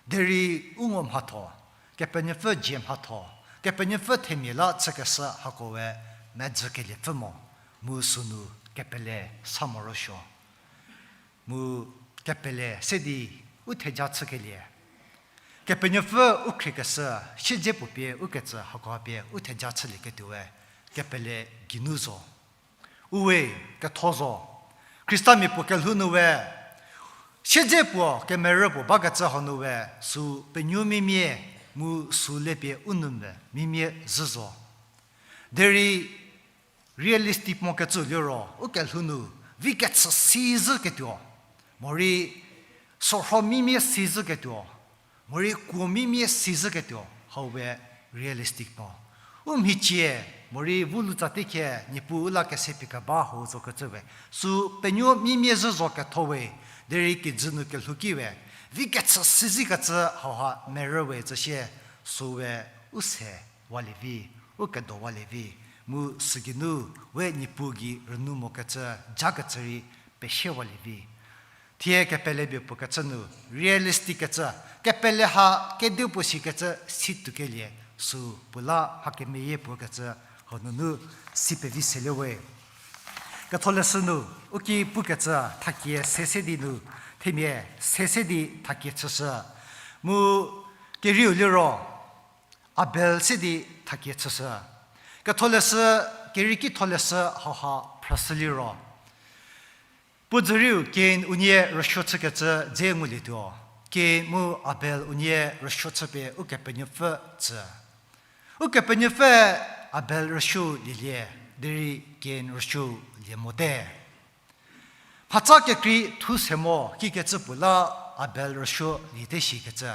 Derei u ngo mhatho, Kepenuopfü dzie mhatho, Kepenuopfü themia la chükeshü hako we medzükeliepfü mo, mu sünu kepele sa morosuo. Mu kepele se di u theja chükelie. Kepenuopfü u khriekeshü, siedze puo pie u ketsü hakoha pie u theja chülieketuoe, kepele geinu zo. Uwe, ketho zo. Khristamia puo kelhou nu we, siedze puo, kemerü puo bakecü hau nu we, sü penuo mimie, mu sü lepie u nou mvü mimie zhü zo. Derei realistic mokecü liro, u kelhou nu, vi kechü si zhüketuo, morei sorho mimie si zhüketuo, morei kuo mimie si zhüketuo, hau we realistic mo. U mhicie, morei vulu tsatekhie, Niepuu u la kese pie keba hau zokecü we, sü penuo mimie zhü zo ketho we, derei kijü nu kelhou ki we, vi kechü si zhükecü hauha merü we tsü sie, sü we u se walie vi, u kedo walie vi, mu sügeinu we Niepuu gei rünou mokecü, jakecü rei pesie walie vi. Thie kepelemia puo kecü nu, realistic kecü, kepele ha kedipuo sikecü si tuokelie, sü puo la mha kemeyie puo kecü, hau nunu si pevi selie we. Ketholeshü nu, u ki pukecü thakie se se di nu, themia se se di thakie chüshü. Mu kerieu liro, Abel se di thakie chüshü. Ketholeshü, kerieki tholeshü hauha phrüshü liro. Puo dzüriu Kain unie rüsuo chükecü dze ngulietuo. Kain mu Abel unie rüsuo chüpie Ukepenuopfü tsü. Ukepenuopfü Abel rüsuo lielie, derei Kain rüsuo lie mote. Mhatsa kekrei thu se mo kikecü puo la Abel rüsuo liete shikecü.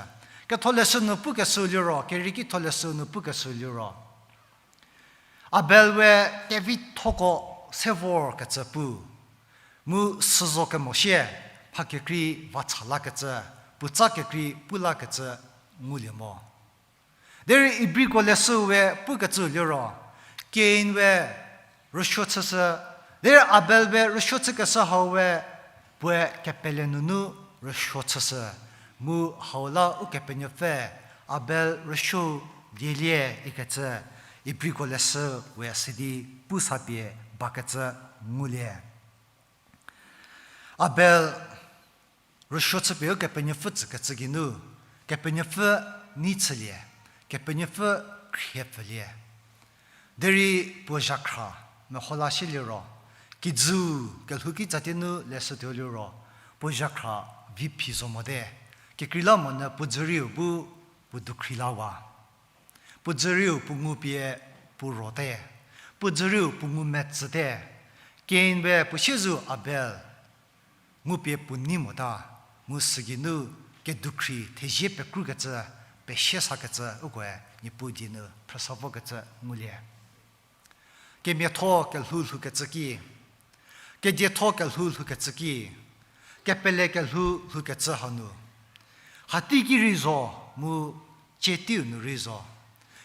Ketholeshü nu pukeshü liro, Kerieki Ketholeshü nu pukeshü liro, Abel we kevithoko se vorkecü pu, mu süzo kemo sie, mha kekrei va cha lakecü, puotsa kekrei pu lakecü ngulie mo. Derei Ibriko leshü we pukecü liro, Kain we rüsuo chüshü, derei Abel we rüsuo chükeshü hau we, puoe kepele nunu rüsuo chüshü, mu hau la Ukepenuopfü Abel rüsuo lielie ikecü, Ibriko leshü we sidi pu sa pie bakecü ngulie. Abel rüsuo chüpie Ukepenuopfü tsükecü geinu, Kepenuopfü nei chülie, Kepenuopfü khrie pfülie. Derei puo zhakhra meho la shie liro, kijü kelhou kitsatie nu leshütuo liro, puo zhakhra vi phi zo mote, kekreilamonyü puo dzürieu bu puo dukhri lawa. Puo dzürieu puo ngu pie puo rote, puo dzürieu puo ngu metsüte, Kain we puo siezu Abel ngupie puo nei mota, mu sügeinu kedukhri thezie pekrukecü, pesie sakecü ukoe Niepuu die nu phrüsa vokecü ngulie. Kemiatho kelhou lhoukecü ki, kedietho kelhou lhoukecü ki, kepele kelhou lhoukecü hanu, hateiki rei zo, mu tsie teiu nu rei zo,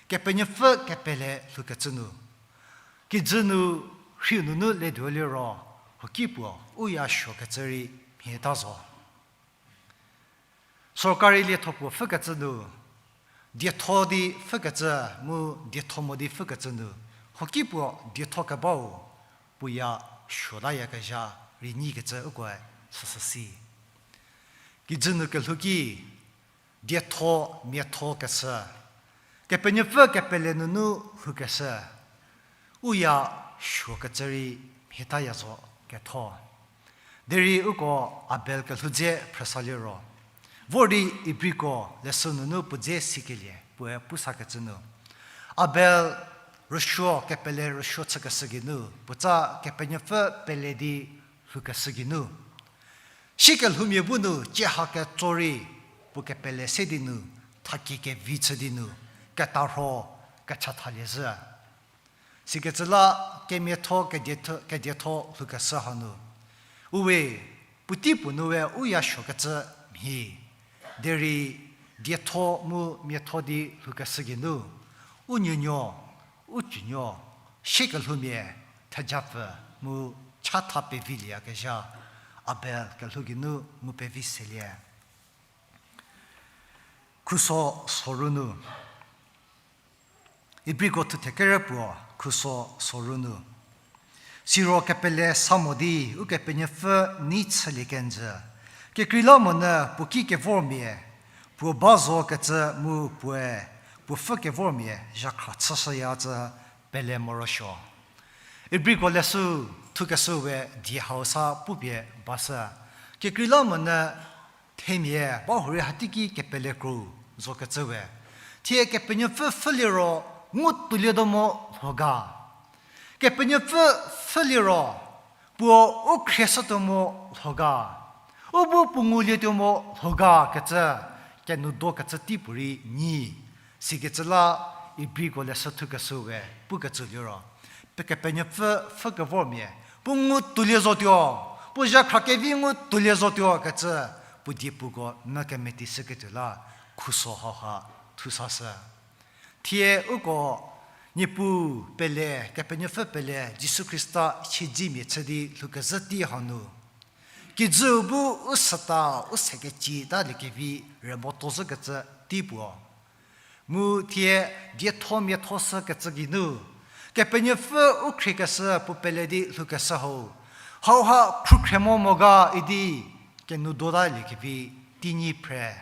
Kepenuopfü kepele lhoukecü nu, kijü nu rhiu nunu letuo liro, huoki puo u ya suokecü rei mhie ta zo. Sorkari lietho puo pfhükecü nu, dietho di pfhükecü mu dietho mo di pfhükecü nu, huoki puo dietho kebau puo ya suotayakezha rei nyikecü ukoe süsü si. Kijü nu kelhou ki, dietho miatho keshü, Kepenuopfü kepele nunu lhoukeshü, u ya suokecü rei mhie taya zo ketho. Derei uko Abel kelhou dze phrüsa liro, vor di Ibriko leshü nunu puo dze sikelie puoe pusakecü nu, Abel rüsuo kepele rüsuo chükeshü geinu, puotsa Kepenuopfü pele di lhoukeshü geinu, sie kelhoumia bu nu cie ha ketso rei puo kepele se di nu, thakie kevi chü di nu, ketarho kechathalie zhü. Sikecü la kemiatho kedietho, kedietho lhoukeshü hanu, uwe, puotei puo nu we u ya suokecü mhie. Derei dietho mu miatho di lhoukeshü geinu, u nuonuo, u cünuo, sie kelhoumia thejapfü mu chatha pevilieyakezha, Abel kelhou geinu ngu pevi selie. Khuso soru nu. Ibriko thuthe kere puo, khuso soru nu. Siro kepele sa mo di Ukepenuopfü nei chülie kenjü, kekreilamonyü puo ki kevormia, puo ba zokecü mu puoe puo pfhü kevormia zhakhra chüshüya cü pele morosuo. Ibriko leshü thukeshü we die hau sa pupie bashü. Kekreilamonyü themia ba hurei hateiki kepele kro zokecü we. Thie Kepenuopfü pfhüliro ngu tuolietuo mo lho ga. Kepenuopfü pfhüliro puo u khrieshütuo mo lho ga. U bu puo ngulietuo mo lho ga kecü, kenudokecü tei puorei nyi. Sikecü la Ibriko leshü thukeshü we pukecü liro, pe Kepenuopfü pfhü kevormia, puo ngu tuolie zotuo, puo zhakhra kevi ngu tuolie zotuo kecü, puo diepuko mü kemeti shüketuo la, khuso hauha thusashü. Thie uko Niepuu pele, Kepenuopfü pele, Jisu Khrista siedzemia chü di lhoukezhü tei hanu, kijüu bu u süta, u sekecitalie kevi rübo tozhükecü tei puo. Mu thie dietho miatho shükecü geinu, Kepenuopfü u khriekeshü puo pele di lhoukeshü hau, hauha khrukhre mo mo ga idi kenudota liekevi teinyi phre.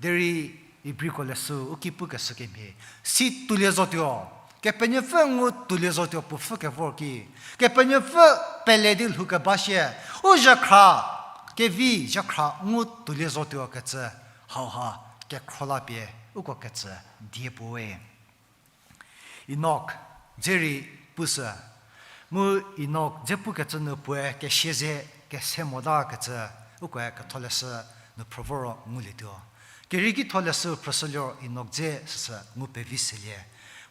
Derei Ibriko leshü u ki pukeshü kemhie, si tuolie zotuo, Kepenuopfü ngu tuolie zotuo puo pfhü kevor ki, Kepenuopfü pele di lhoukeba sie, u zhakhra, kevi zhakhra ngu tuolie zotuo kecü, hauha kekhro la pie uko kecü die puo we. Enok dze rei pushü, mu Enok dze pukecü nu puoe kesia ze kese motakecü, ukoe Ketholeshü nu phrü voro ngulietuo. Kerieki tho leshü phrüshülie ro Enok dze süsü ngu pevi selie.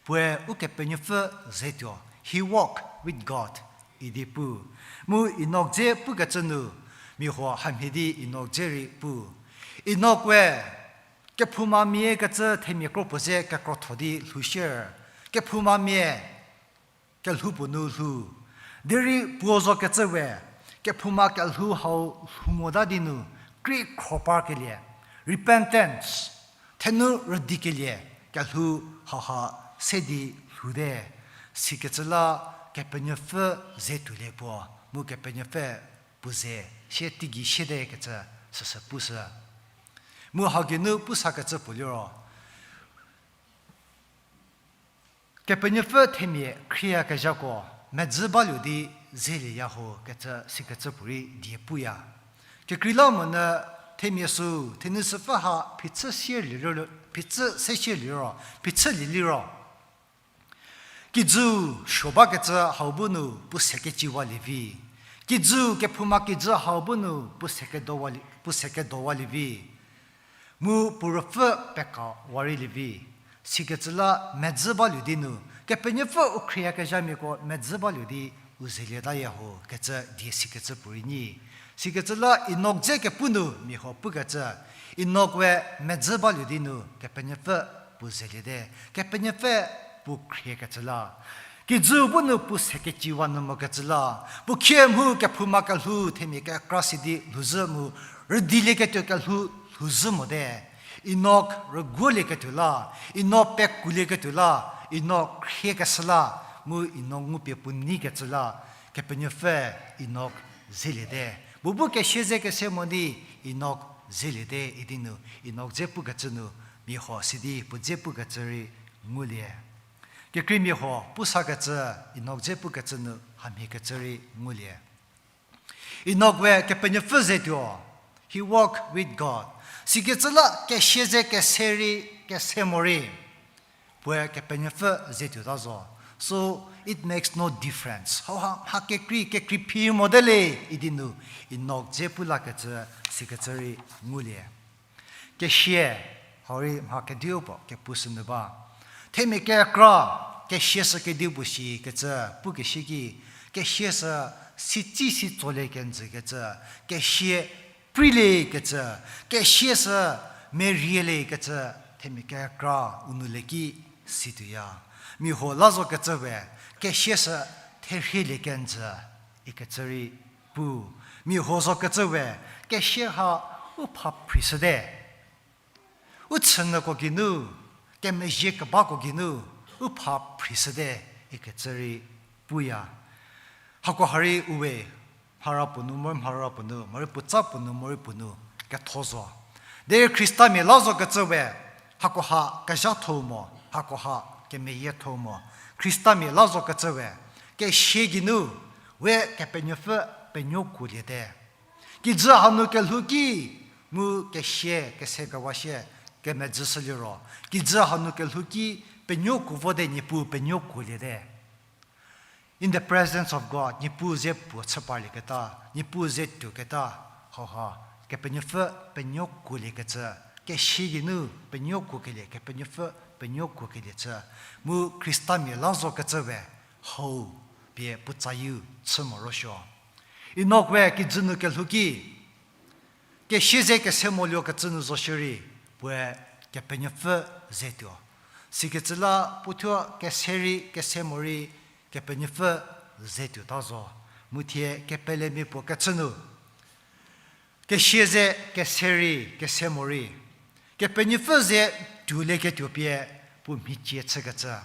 Puoe Ukepenuopfü zetuo, he walk with God, idi pu. Mu Enok dze pukecü nu, mia huo hamhie di Enok dze rei pu. Enok we kephoumamia kecü themia kro puo ze kekrotho di lhou shie, kephoumamia kelhou puo nu lhou. Derei puo zokecü we, kephouma kelhou hau lhou mota di nu, kri khro parkelie, repentance, thenu rüdikelie, kelhou hauha se di lhoude. Sikecü la Kepenuopfü ze tuolie puo, mu Kepenuopfü puo ze sie teigei siete kecü süsü pushü. Mu hau geinu pusakecü puo liro, Kepenuopfü themia khrieyakezhako medzü baluo di zelieya ho kecü sikecü puorei die puya. Kekreilamonyü themia sü, thenu süpfü ha phichü se sie liro, phichü se sie liro, phichülie liro, kijü suo bakecü hau bu nu puo se keciwalie vi. Kijü kephouma kijü hau bu nu puo se kedowalie, puo se kedowalie vi. Mu puo ruopfü pekawareilie vi. Sikecü la medzü baluo di nu, Kepenuopfü u khrieyakezhamiako medzü baluo di u zelietaya ho kecü die sikecü puorei nyi. Sikecü la Enok dze kepu nu mia huo pukecü, Enok we medzü baluo di nu Kepenuopfü puo zeliete, Kepenuopfü puo khriekecü la. Kijü bu nu puo se keciwa nu mokecü la, puo khie mhu kephouma kelhou themia kekra si di lhouzhü mu, rüdilieketuo kelhou lhouzhü mote. Enok rüguolieketuo la, Enok pekuolieketuo la, Enok khriekeshü la, mu Enok ngupie puo neikecü la, Kepenuopfü Enok zeliete. Puo bu kesia ze kese mo di Enok zeliete idi nu, Enok dze pukecü nu mia huo sidi puo dze pukecü rei ngulie. Kekreimia huo pusakecü, Enok dze pukecü nu hamhiekecü rei ngulie. Enok we Kepenuopfü zetuo, he walk with God. Sikecü la kesia ze kese rei, kese morei, puoe Kepenuopfü zetuota zo. So, it makes no difference. Hauha mha kekrei, kekrei phi mote le idi nu, Enok dze pu lakecü, sikecü rei ngulie. Kesia, hau rei mha kediu puo kepushünyü ba. Themia kekra, kesia sü kediu puo shikecü pukeshü ki, kesia sü sitsi si tsolie kenjükecü, kesia preiliekecü, kesia sü merieliekecü, themia kekra u nou le ki situoya. Mia huo la zokecü we, kesia sü therhielie kenjü, ikecü rei pu. Mia huo zokecü we, kesia ha u pha phrishüte. U chünyüko geinu, kemezhie kebako geinu, u pha phrishüte, ikecü rei puya. Hakoha rei u we, mhara puo nu, morei mhara puo nu, morei puotsa puo nu, morei puo nu, ketho zo. Derei Khristamia la zokecü we, hakoha kezhatho mo, hakoha kemeyietho mo. Khristamia la zokecü we, kesia geinu, we Kepenuopfü penuokuoliete. Kijü hanu kelhou ki, mu kesia, kese kewa sie, kemedzü shüliro. Kijü hanu kelhou ki, penuokuo vote, Niepuu penuokuoliete. In the presence of God, Niepuu ze puo chü parlieketa, Niepuu ze tuoketa, hauha, Kepenuopfü penuokuoliekecü, kesia geinu penuokuokelie, Kepenuopfü penuokuokelie chü, mu Khristamia la zokecü we, hau pie puotsayieu chü morosuo. Enok we kijü nu kelhou ki, kesia ze kese moluokecü nu zo shierei, puoe Kepenuopfü ze tuo. Sikecü la puothuo kese rei, kese morei, Kepenuopfü ze tuota zo. Mu thie kepelemia puo kechü nu, kesia ze kese rei, kese morei, Kepenuopfü ze tuolieketuo pie puo mhicie chükecü.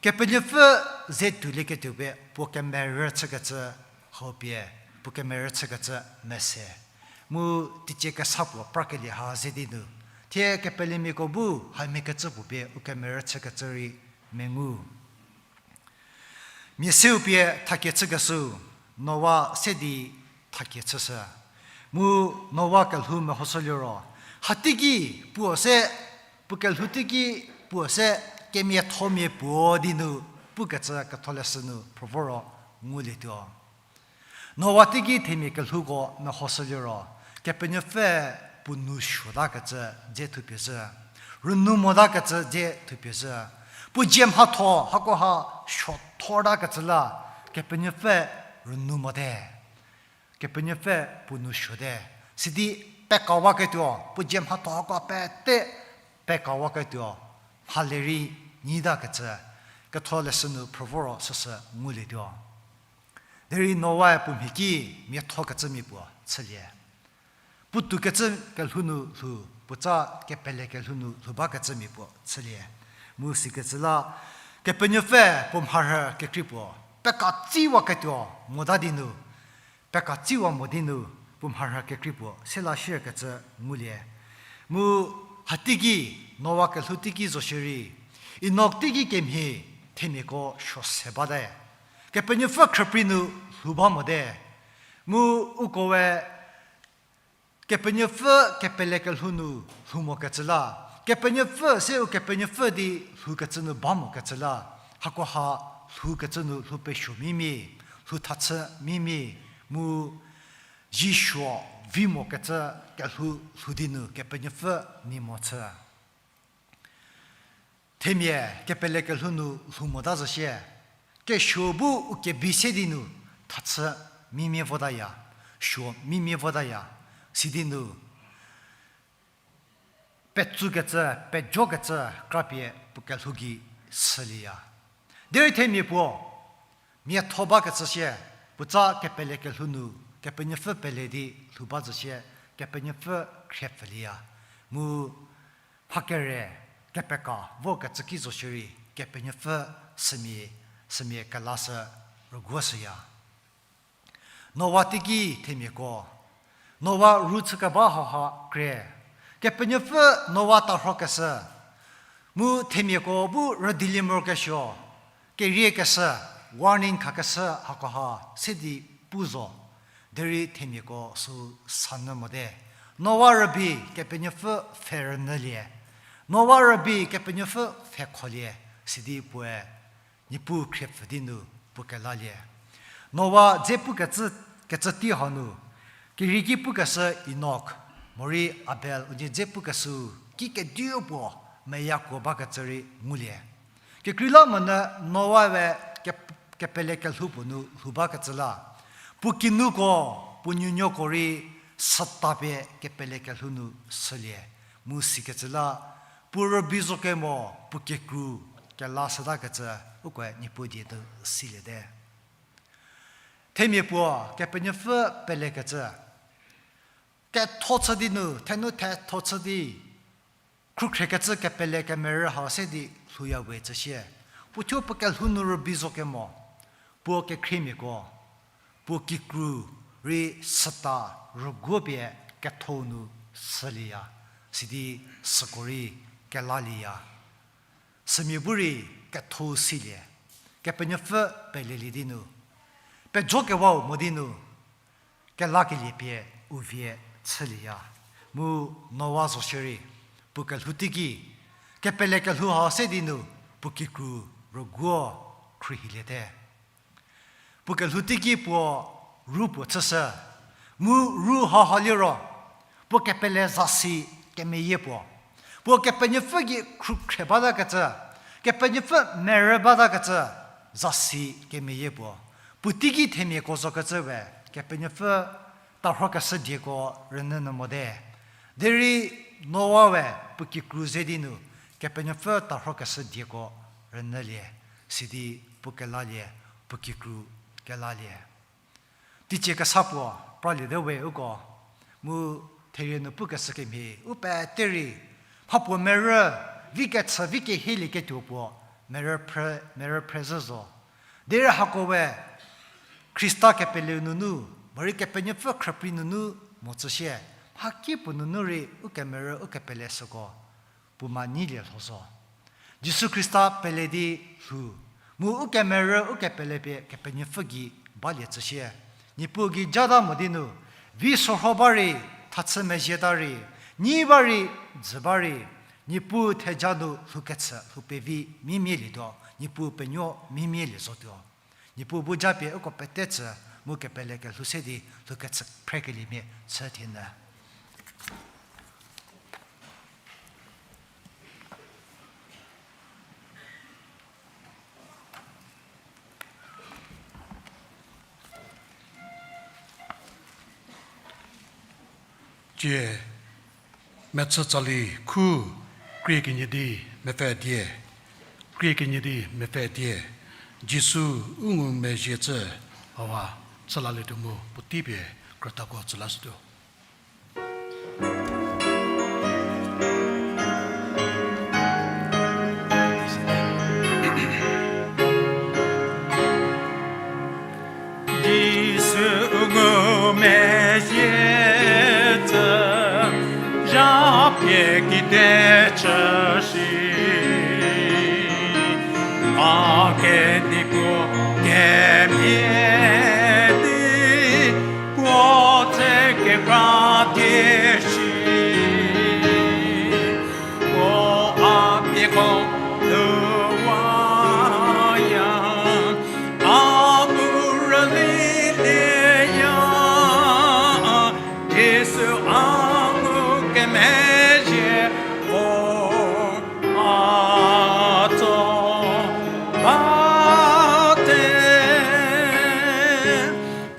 Kepenuopfü ze tuolieketuo pie puo kemerü chükecü, hau pie puo kemerü chükecü mese. Mu teicie kesa puo prakelie ha ze di nu, thie kepelemiako bu hamhiekecü puo pie u kemerü chükecü rei mengu. Mia seu pie thakie chükeshü, Noa se di thakie chüshü. Mu Noa kelhou mehoshü liro, hateiki puo se, puo kelhou teiki puo se kemiathomia puo di nu pukecü ketholeshü nu phrü voro ngulietuo. Noa teiki themia kelhouko mehoshü liro, Kepenuopfü puo nou suotakecü dze thupie zhü. Rünou motakecü dze thupie zhü. Puo dzie mhatho hakoha suothortakecü la, Kepenuopfü rünou mote. Kepenuopfü puo nou suote. Sidi pekawaketuo, puo dzie mhatho hako pete pekawaketuo, mhale rei nyitakecü, ketholeshü nu phrü voro süsü ngulietuo. Derei Noae puo mhi ki miathokecümia puo chülie. Puo toukecü kelhou nu lhou, puotsa kepele kelhou nu lhou bakecümia puo chülie. Mu sikecü la, Kepenuopfü puo mharhü kekrei puo pekatsiwaketuo mota di nu, pekatsiwa mo di nu, puo mharhü kekrei puo sela shierkecü ngulie. Mu hateiki, Noa kelhou teiki zo shierei, Enok teiki kemhie themiako suo se bate. Kepenuopfü khrüprei nu lhou ba mote. Mu ukoe Kepenuopfü kepele kelhou nu lhou mokecü la, Kepenuopfü seu Kepenuopfü di lhoukecü nu ba mokecü la, hakoha lhoukecü nu lhou pesuo mimia, lhou thachü mimia, mu Jisu vi mokecü kelhou lhou di nu Kepenuopfü nei mo chü. Themia kepele kelhou nu lhou mota zo shie, kesuo bu u kebi se di nu thachü mimia votaya, suo mimia votaya, sidi nu petsukecü, pejokecü krapie puo kelhou gei shülieya. Derei themia puo miatho bakecü shie, puotsa kepele kelhou nu Kepenuopfü pele di lhou ba zo shie, Kepenuopfü khriepfülieya. Mu mhakere kepeka vokecü ki zo shierei, Kepenuopfü sümia, sümia kelashü rüguoshüya. Noa teiki themiako, Noa ru chükeba hauha kre, Kepenuopfü Noa tarhokeshü, mu themiako bu rüdilie morokesuo, keriekeshü, warning khakeshü hakoha se di pu zo, derei themiako sü sanyü mote. Noa rübei Kepenuopfü pfhe rünyülie. Noa rübei Kepenuopfü pfhe kholie, sidi puoe Niepuu khriepfü di nu puo kelalie. Noa dze pukecü, kecü tei hanu, kerieki pukeshü Enok, morei Abel unie dze pukeshü, kikediu puo meyakuo bakecü rei ngulie. Kekreilamonyü Noa we ke-, kepele kelhou puo nu lhou bakecü la, puo kinuko, puo nuonuoko rei süta pie kepele kelhou nu shülie, mu sikecü la, puo rübei zo kemo, puo kikru kelashütakecü, ukoe Niepuu die nu siliete. Themia puo Kepenuopfü pelekecü, ketho chü di nu, thenu thetho chü di, khrukhrekecü kepele kemerü hau se di lhouya we tsüsie. Puothuo puo kelhou nu rübei zo kemo, puo kekhriemiako, puo kikru rei süta rüguo pie ketho nu shülieya, sidi süko rei kelalieya. Sümia bu rei ketho silie, Kepenuopfü pelelie di nu, pejokewau mo di nu, kelakelie pie u vie chülieya. Mu Noa zo shierei, puo kelhou teiki, kepele kelhou hau se di nu, puo kikru rüguo khruohiliete. Puo kelhou teiki puo ru puo chüshü, mu ru hauha liro, puo kepele zasi kemeyie puo, puo Kepenuopfü gei khrukhre batakecü, Kepenuopfü merü batakecü, zasi kemeyie puo. Puo teiki themiako zokecü we, Kepenuopfü tarhokeshü dieko rünyü nyü mote. Derei Noa we puo kikru ze di nu, Kepenuopfü tarhokeshü dieko rünyülie, sidi puo kelalie, puo kikru kelalie. Teicie kesa puo praliete we uko, mu therie nu pukeshü kemhie, u pete rei, mhapuo merü, vi kechü, vi kehielieketuo puo, merü phre-, merü phrezhü zo. Derei hako we, Khrista kepeleu nunu, morei Kepenuopfü khrüprei nunu mo tsüsie, mhakipuo nunu rei ukemerü ukepele süko puo ma nyilie lho zo. Jisu Khrista pele di lhou, mu ukemerü ukepele pie Kepenuopfü gei balie tsüsie. Niepuu gei jata mo di nu, vi sorho ba rei, thachü mezhieta rei, nyi ba rei, dzü ba rei, Niepuu theja nu lhoukechü lhoupevi mimialietuo, Niepuu penuo mimielie zotuo. Niepuu bu japie uko pete tsü, mu kepele kelhou se di lhoukechü phrekeliemia chü thienyü. Tie, mechü tsali khu, krie kenie di mepfü die, krie kenie di mepfü die, Jisu u ngumezhie cü, haha, chülalietuo mu puotei pie krütako tsü lashütuo. Jisu u ngumezhie cü, zha pie kide chü shi. A kedipuo kemhie di, puo tse kekra tie shi. Puo a pieko tuwaya, a bu rülilieya, Jisu a ngukemezhie vor a tso bate.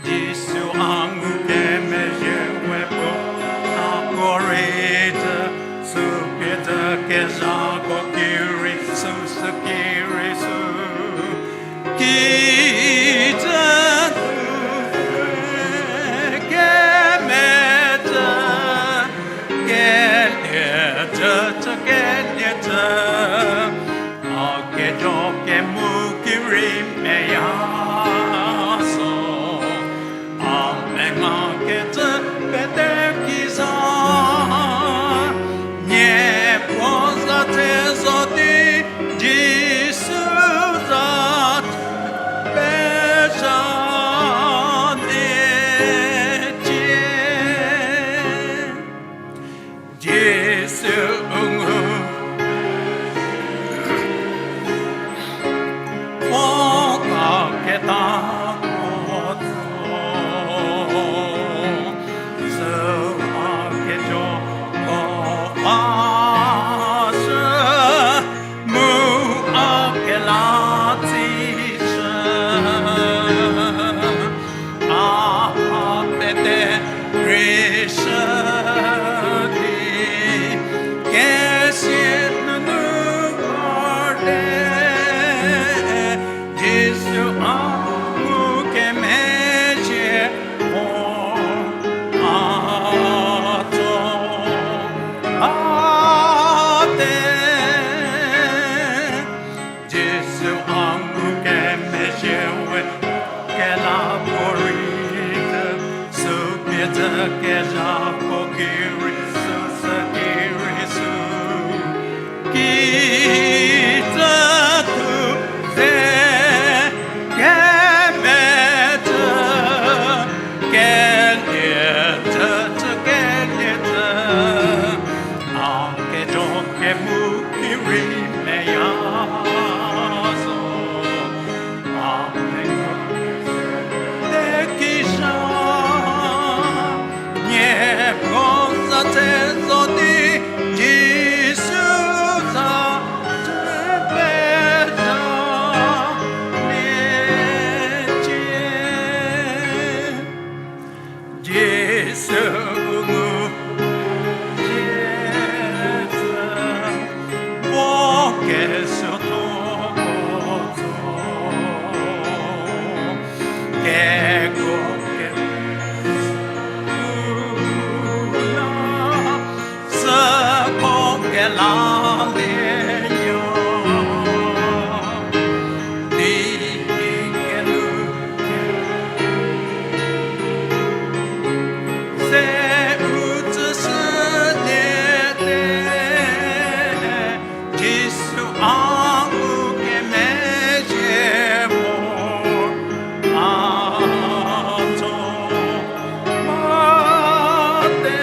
Jisu a ngukemezhie we puo nako rei cü, sü pie cü kezhako ki rei sü, sü ki rei sü. Kijü nu kemecü, keliecü, cü keliecü, a kejo kemu ki rei meya zo. A mengakecü pete kiza, nie puo za tse zo di, Jisu za tse pezha nie cie. Jisu u ngu, puo kaketako tso, süu a kejoko a shü, mu a kela tsishü. A pete rei shü di, kesia nunu parte, Jisu a ngukemezhie vor a tso bate. Jisu a ngukemezhie we kelapuorei cü, sü pie cü kezhako ki rei sü, sü ki rei sü. Kijü nu ze kemecü, keliecü, cü keliecü, a kejo kemu ki rei meya zo. A mengakecü pete kiza, nie puo za tse zo di, Jisu za tse pezha nie cie. Jisu u ngu cie cü, puo kesuothoko tso, kekuo ke la, süko kelalie ya, di kelu se u tsüshüliete, Jisu a ngukemezhie vor a tso bate.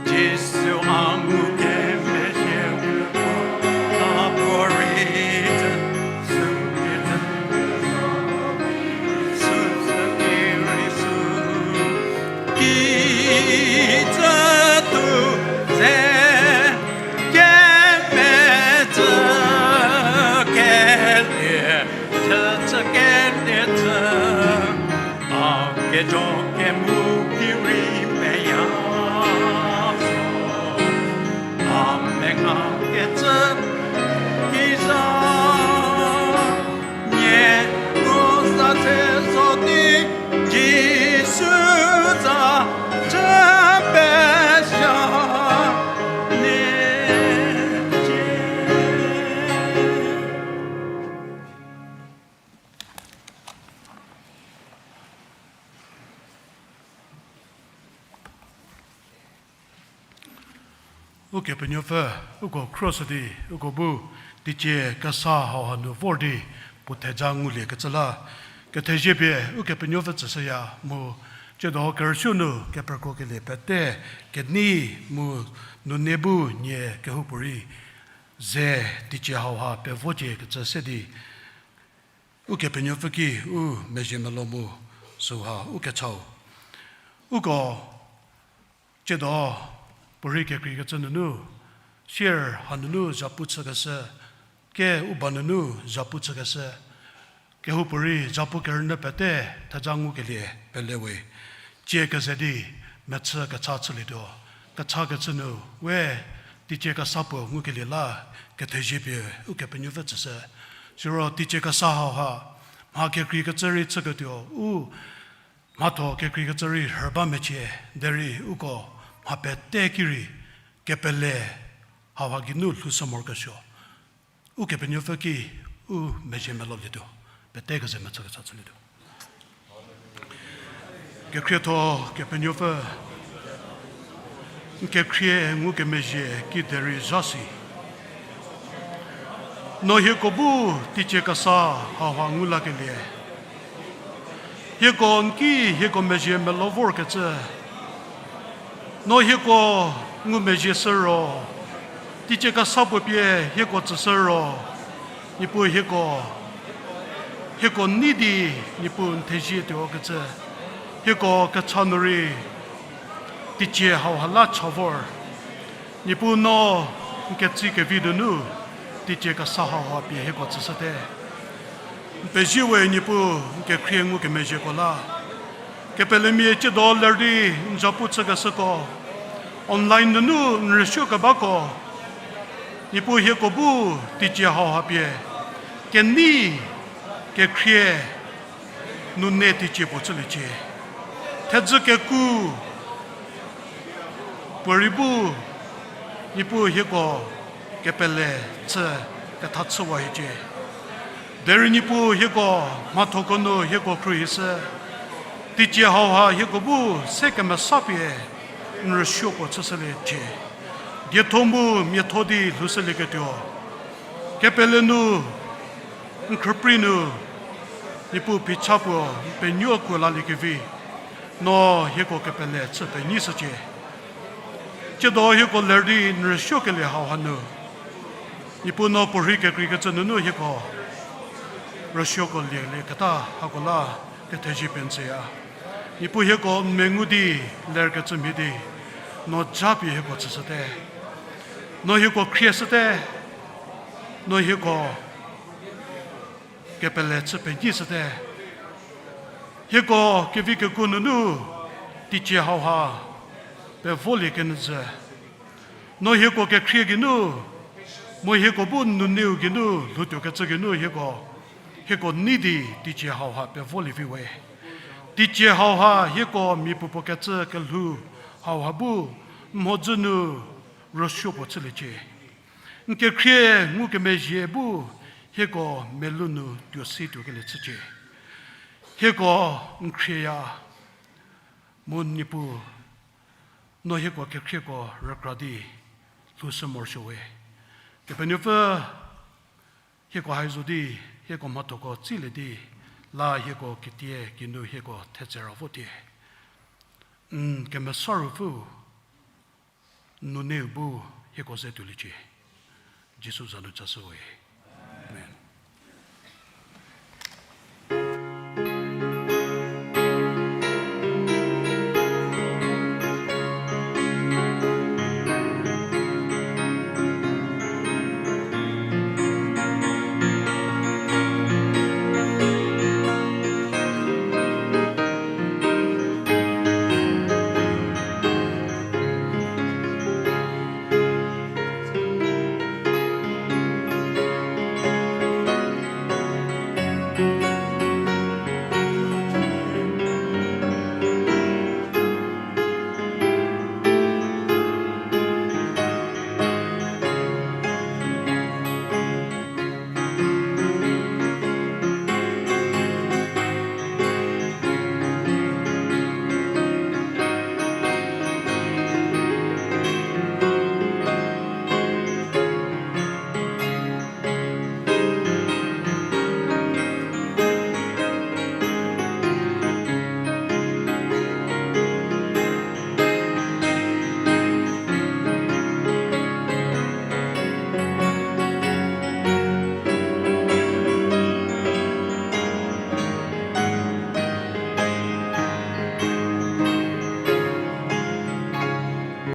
Jisu a ngukemezhie vor a puorei cü, sü pie cü sü, sü ki rei sü. Kijü nu ze kemecü, keliecü, cü keliecü, a kejo kemu ki rei Ukepenuopfü, uko khroshü di, uko bu teicie kesa hauha nu vor di, puo theja nguliekecü la, kethezie pie Ukepenuopfü tsüshüya mu, tsiedo kerüsuo nu kepekrokelie pete, kenei mu nune bu nie kehoupuorei ze teicie hauha pevocie kecü se di, Ukepenuopfü ki u mezhie melou mu süha u kechau. Uko tsiedo puorei kekreikecü nunu, sier hanunu zhapu chükeshü, ke u ba nunu zhapu chükeshü, kehoupuorei zhapu kerünyü pete theja ngukelie pelewe. Tsie keze di mechü kecha chülietuo. Kechakecü nu we teicie kesa puo ngukelie la kethezie pie Ukepenuopfü tsüshü. Siro teicie kesa hauha mha kekreikecü rei chüketuo u mhatho kekreikecü rei rhü ba mecie, derei uko mha pete ki rei kepele hauha geinu lhoushü morokesuo. Ukepenuopfü ki u mezhie melou lietuo, pete keze mechü kecha chülietuo. Kekhrietho Kepenuopfü, n kekhrie ngukemezhie kiderei zha si. No hieko bu teicie kesa hauha ngu lakelie, hieko n ki hieko mezhie melou vorkecü, no hieko ngumezhie shü ro, teicie kesa puo pie hieko tsüshü ro, Niepuu hieko, hieko nei di Niepuu n thezie tuokecü, hieko kecha nu rei teicie hauha la cha vor. Niepuu no n ketsie kevi donu teicie kesa hauha pie hieko tsüshüte. N pezie we Niepuu n kekhrie ngukemezhieko la. Kepelemia tsiedo ler di n zhapu chükeshüko, online nunu n rüsuokebako, Niepuu hieko bu teicie hauha pie kenei kekhrie nune teicie puo chüliecie. Thedzü keku puorei bu Niepuu hieko kepele chü ketha chüwa hiecie. Derei Niepuu hieko mhathoko nu hieko khruohishü, teicie hauha hieko bu se kemesa pie n rüsuo puo chüshüliecie. Dietho mu miatho di lhoushülieketuo kepele nu n khrüprei nu Niepuu phicha puo n penuo kuo laliekevi, no hieko kepele chü penyishücie. Tsiedo hieko ler di n rüsuokelie hauha nu, Niepuu no puorei kekreikecü nunu hieko rüsuoko lielieketa hako la kethezie pie n tsüya. Niepuu hieko n mengu di lerkecü mhie di, no japie hieko tsüshüte. No hieko khrieshüte. No hieko kepele chü penyishüte. Hieko kevi kekuo nunu teicie hauha pevolie kenyü zhü. No hieko kekhrie geinu, mu hieko bu nuneu geinu lhoutuokecü geinu hieko, hieko nei di teicie hauha pevolievi we. Teicie hauha hieko mia puopuo kecü kelhou hauha bu mhodzü nu rüsuo puo chüliecie. N kekhrie ngukemezhie bu hieko melou nu tuo si tuokelie chücie. Hieko n khrieya, mu Niepuu, no hieko kekhrieko rükra di lhoushü morosuo we. Kepenuopfü, hieko hai zo di, hieko mhathoko tsilie di, la hieko ketie geinu hieko thetse ra votie. N kemesa Ruopfü, nuneu bu hieko ze tuoliecie. Jisu za nu chashü we.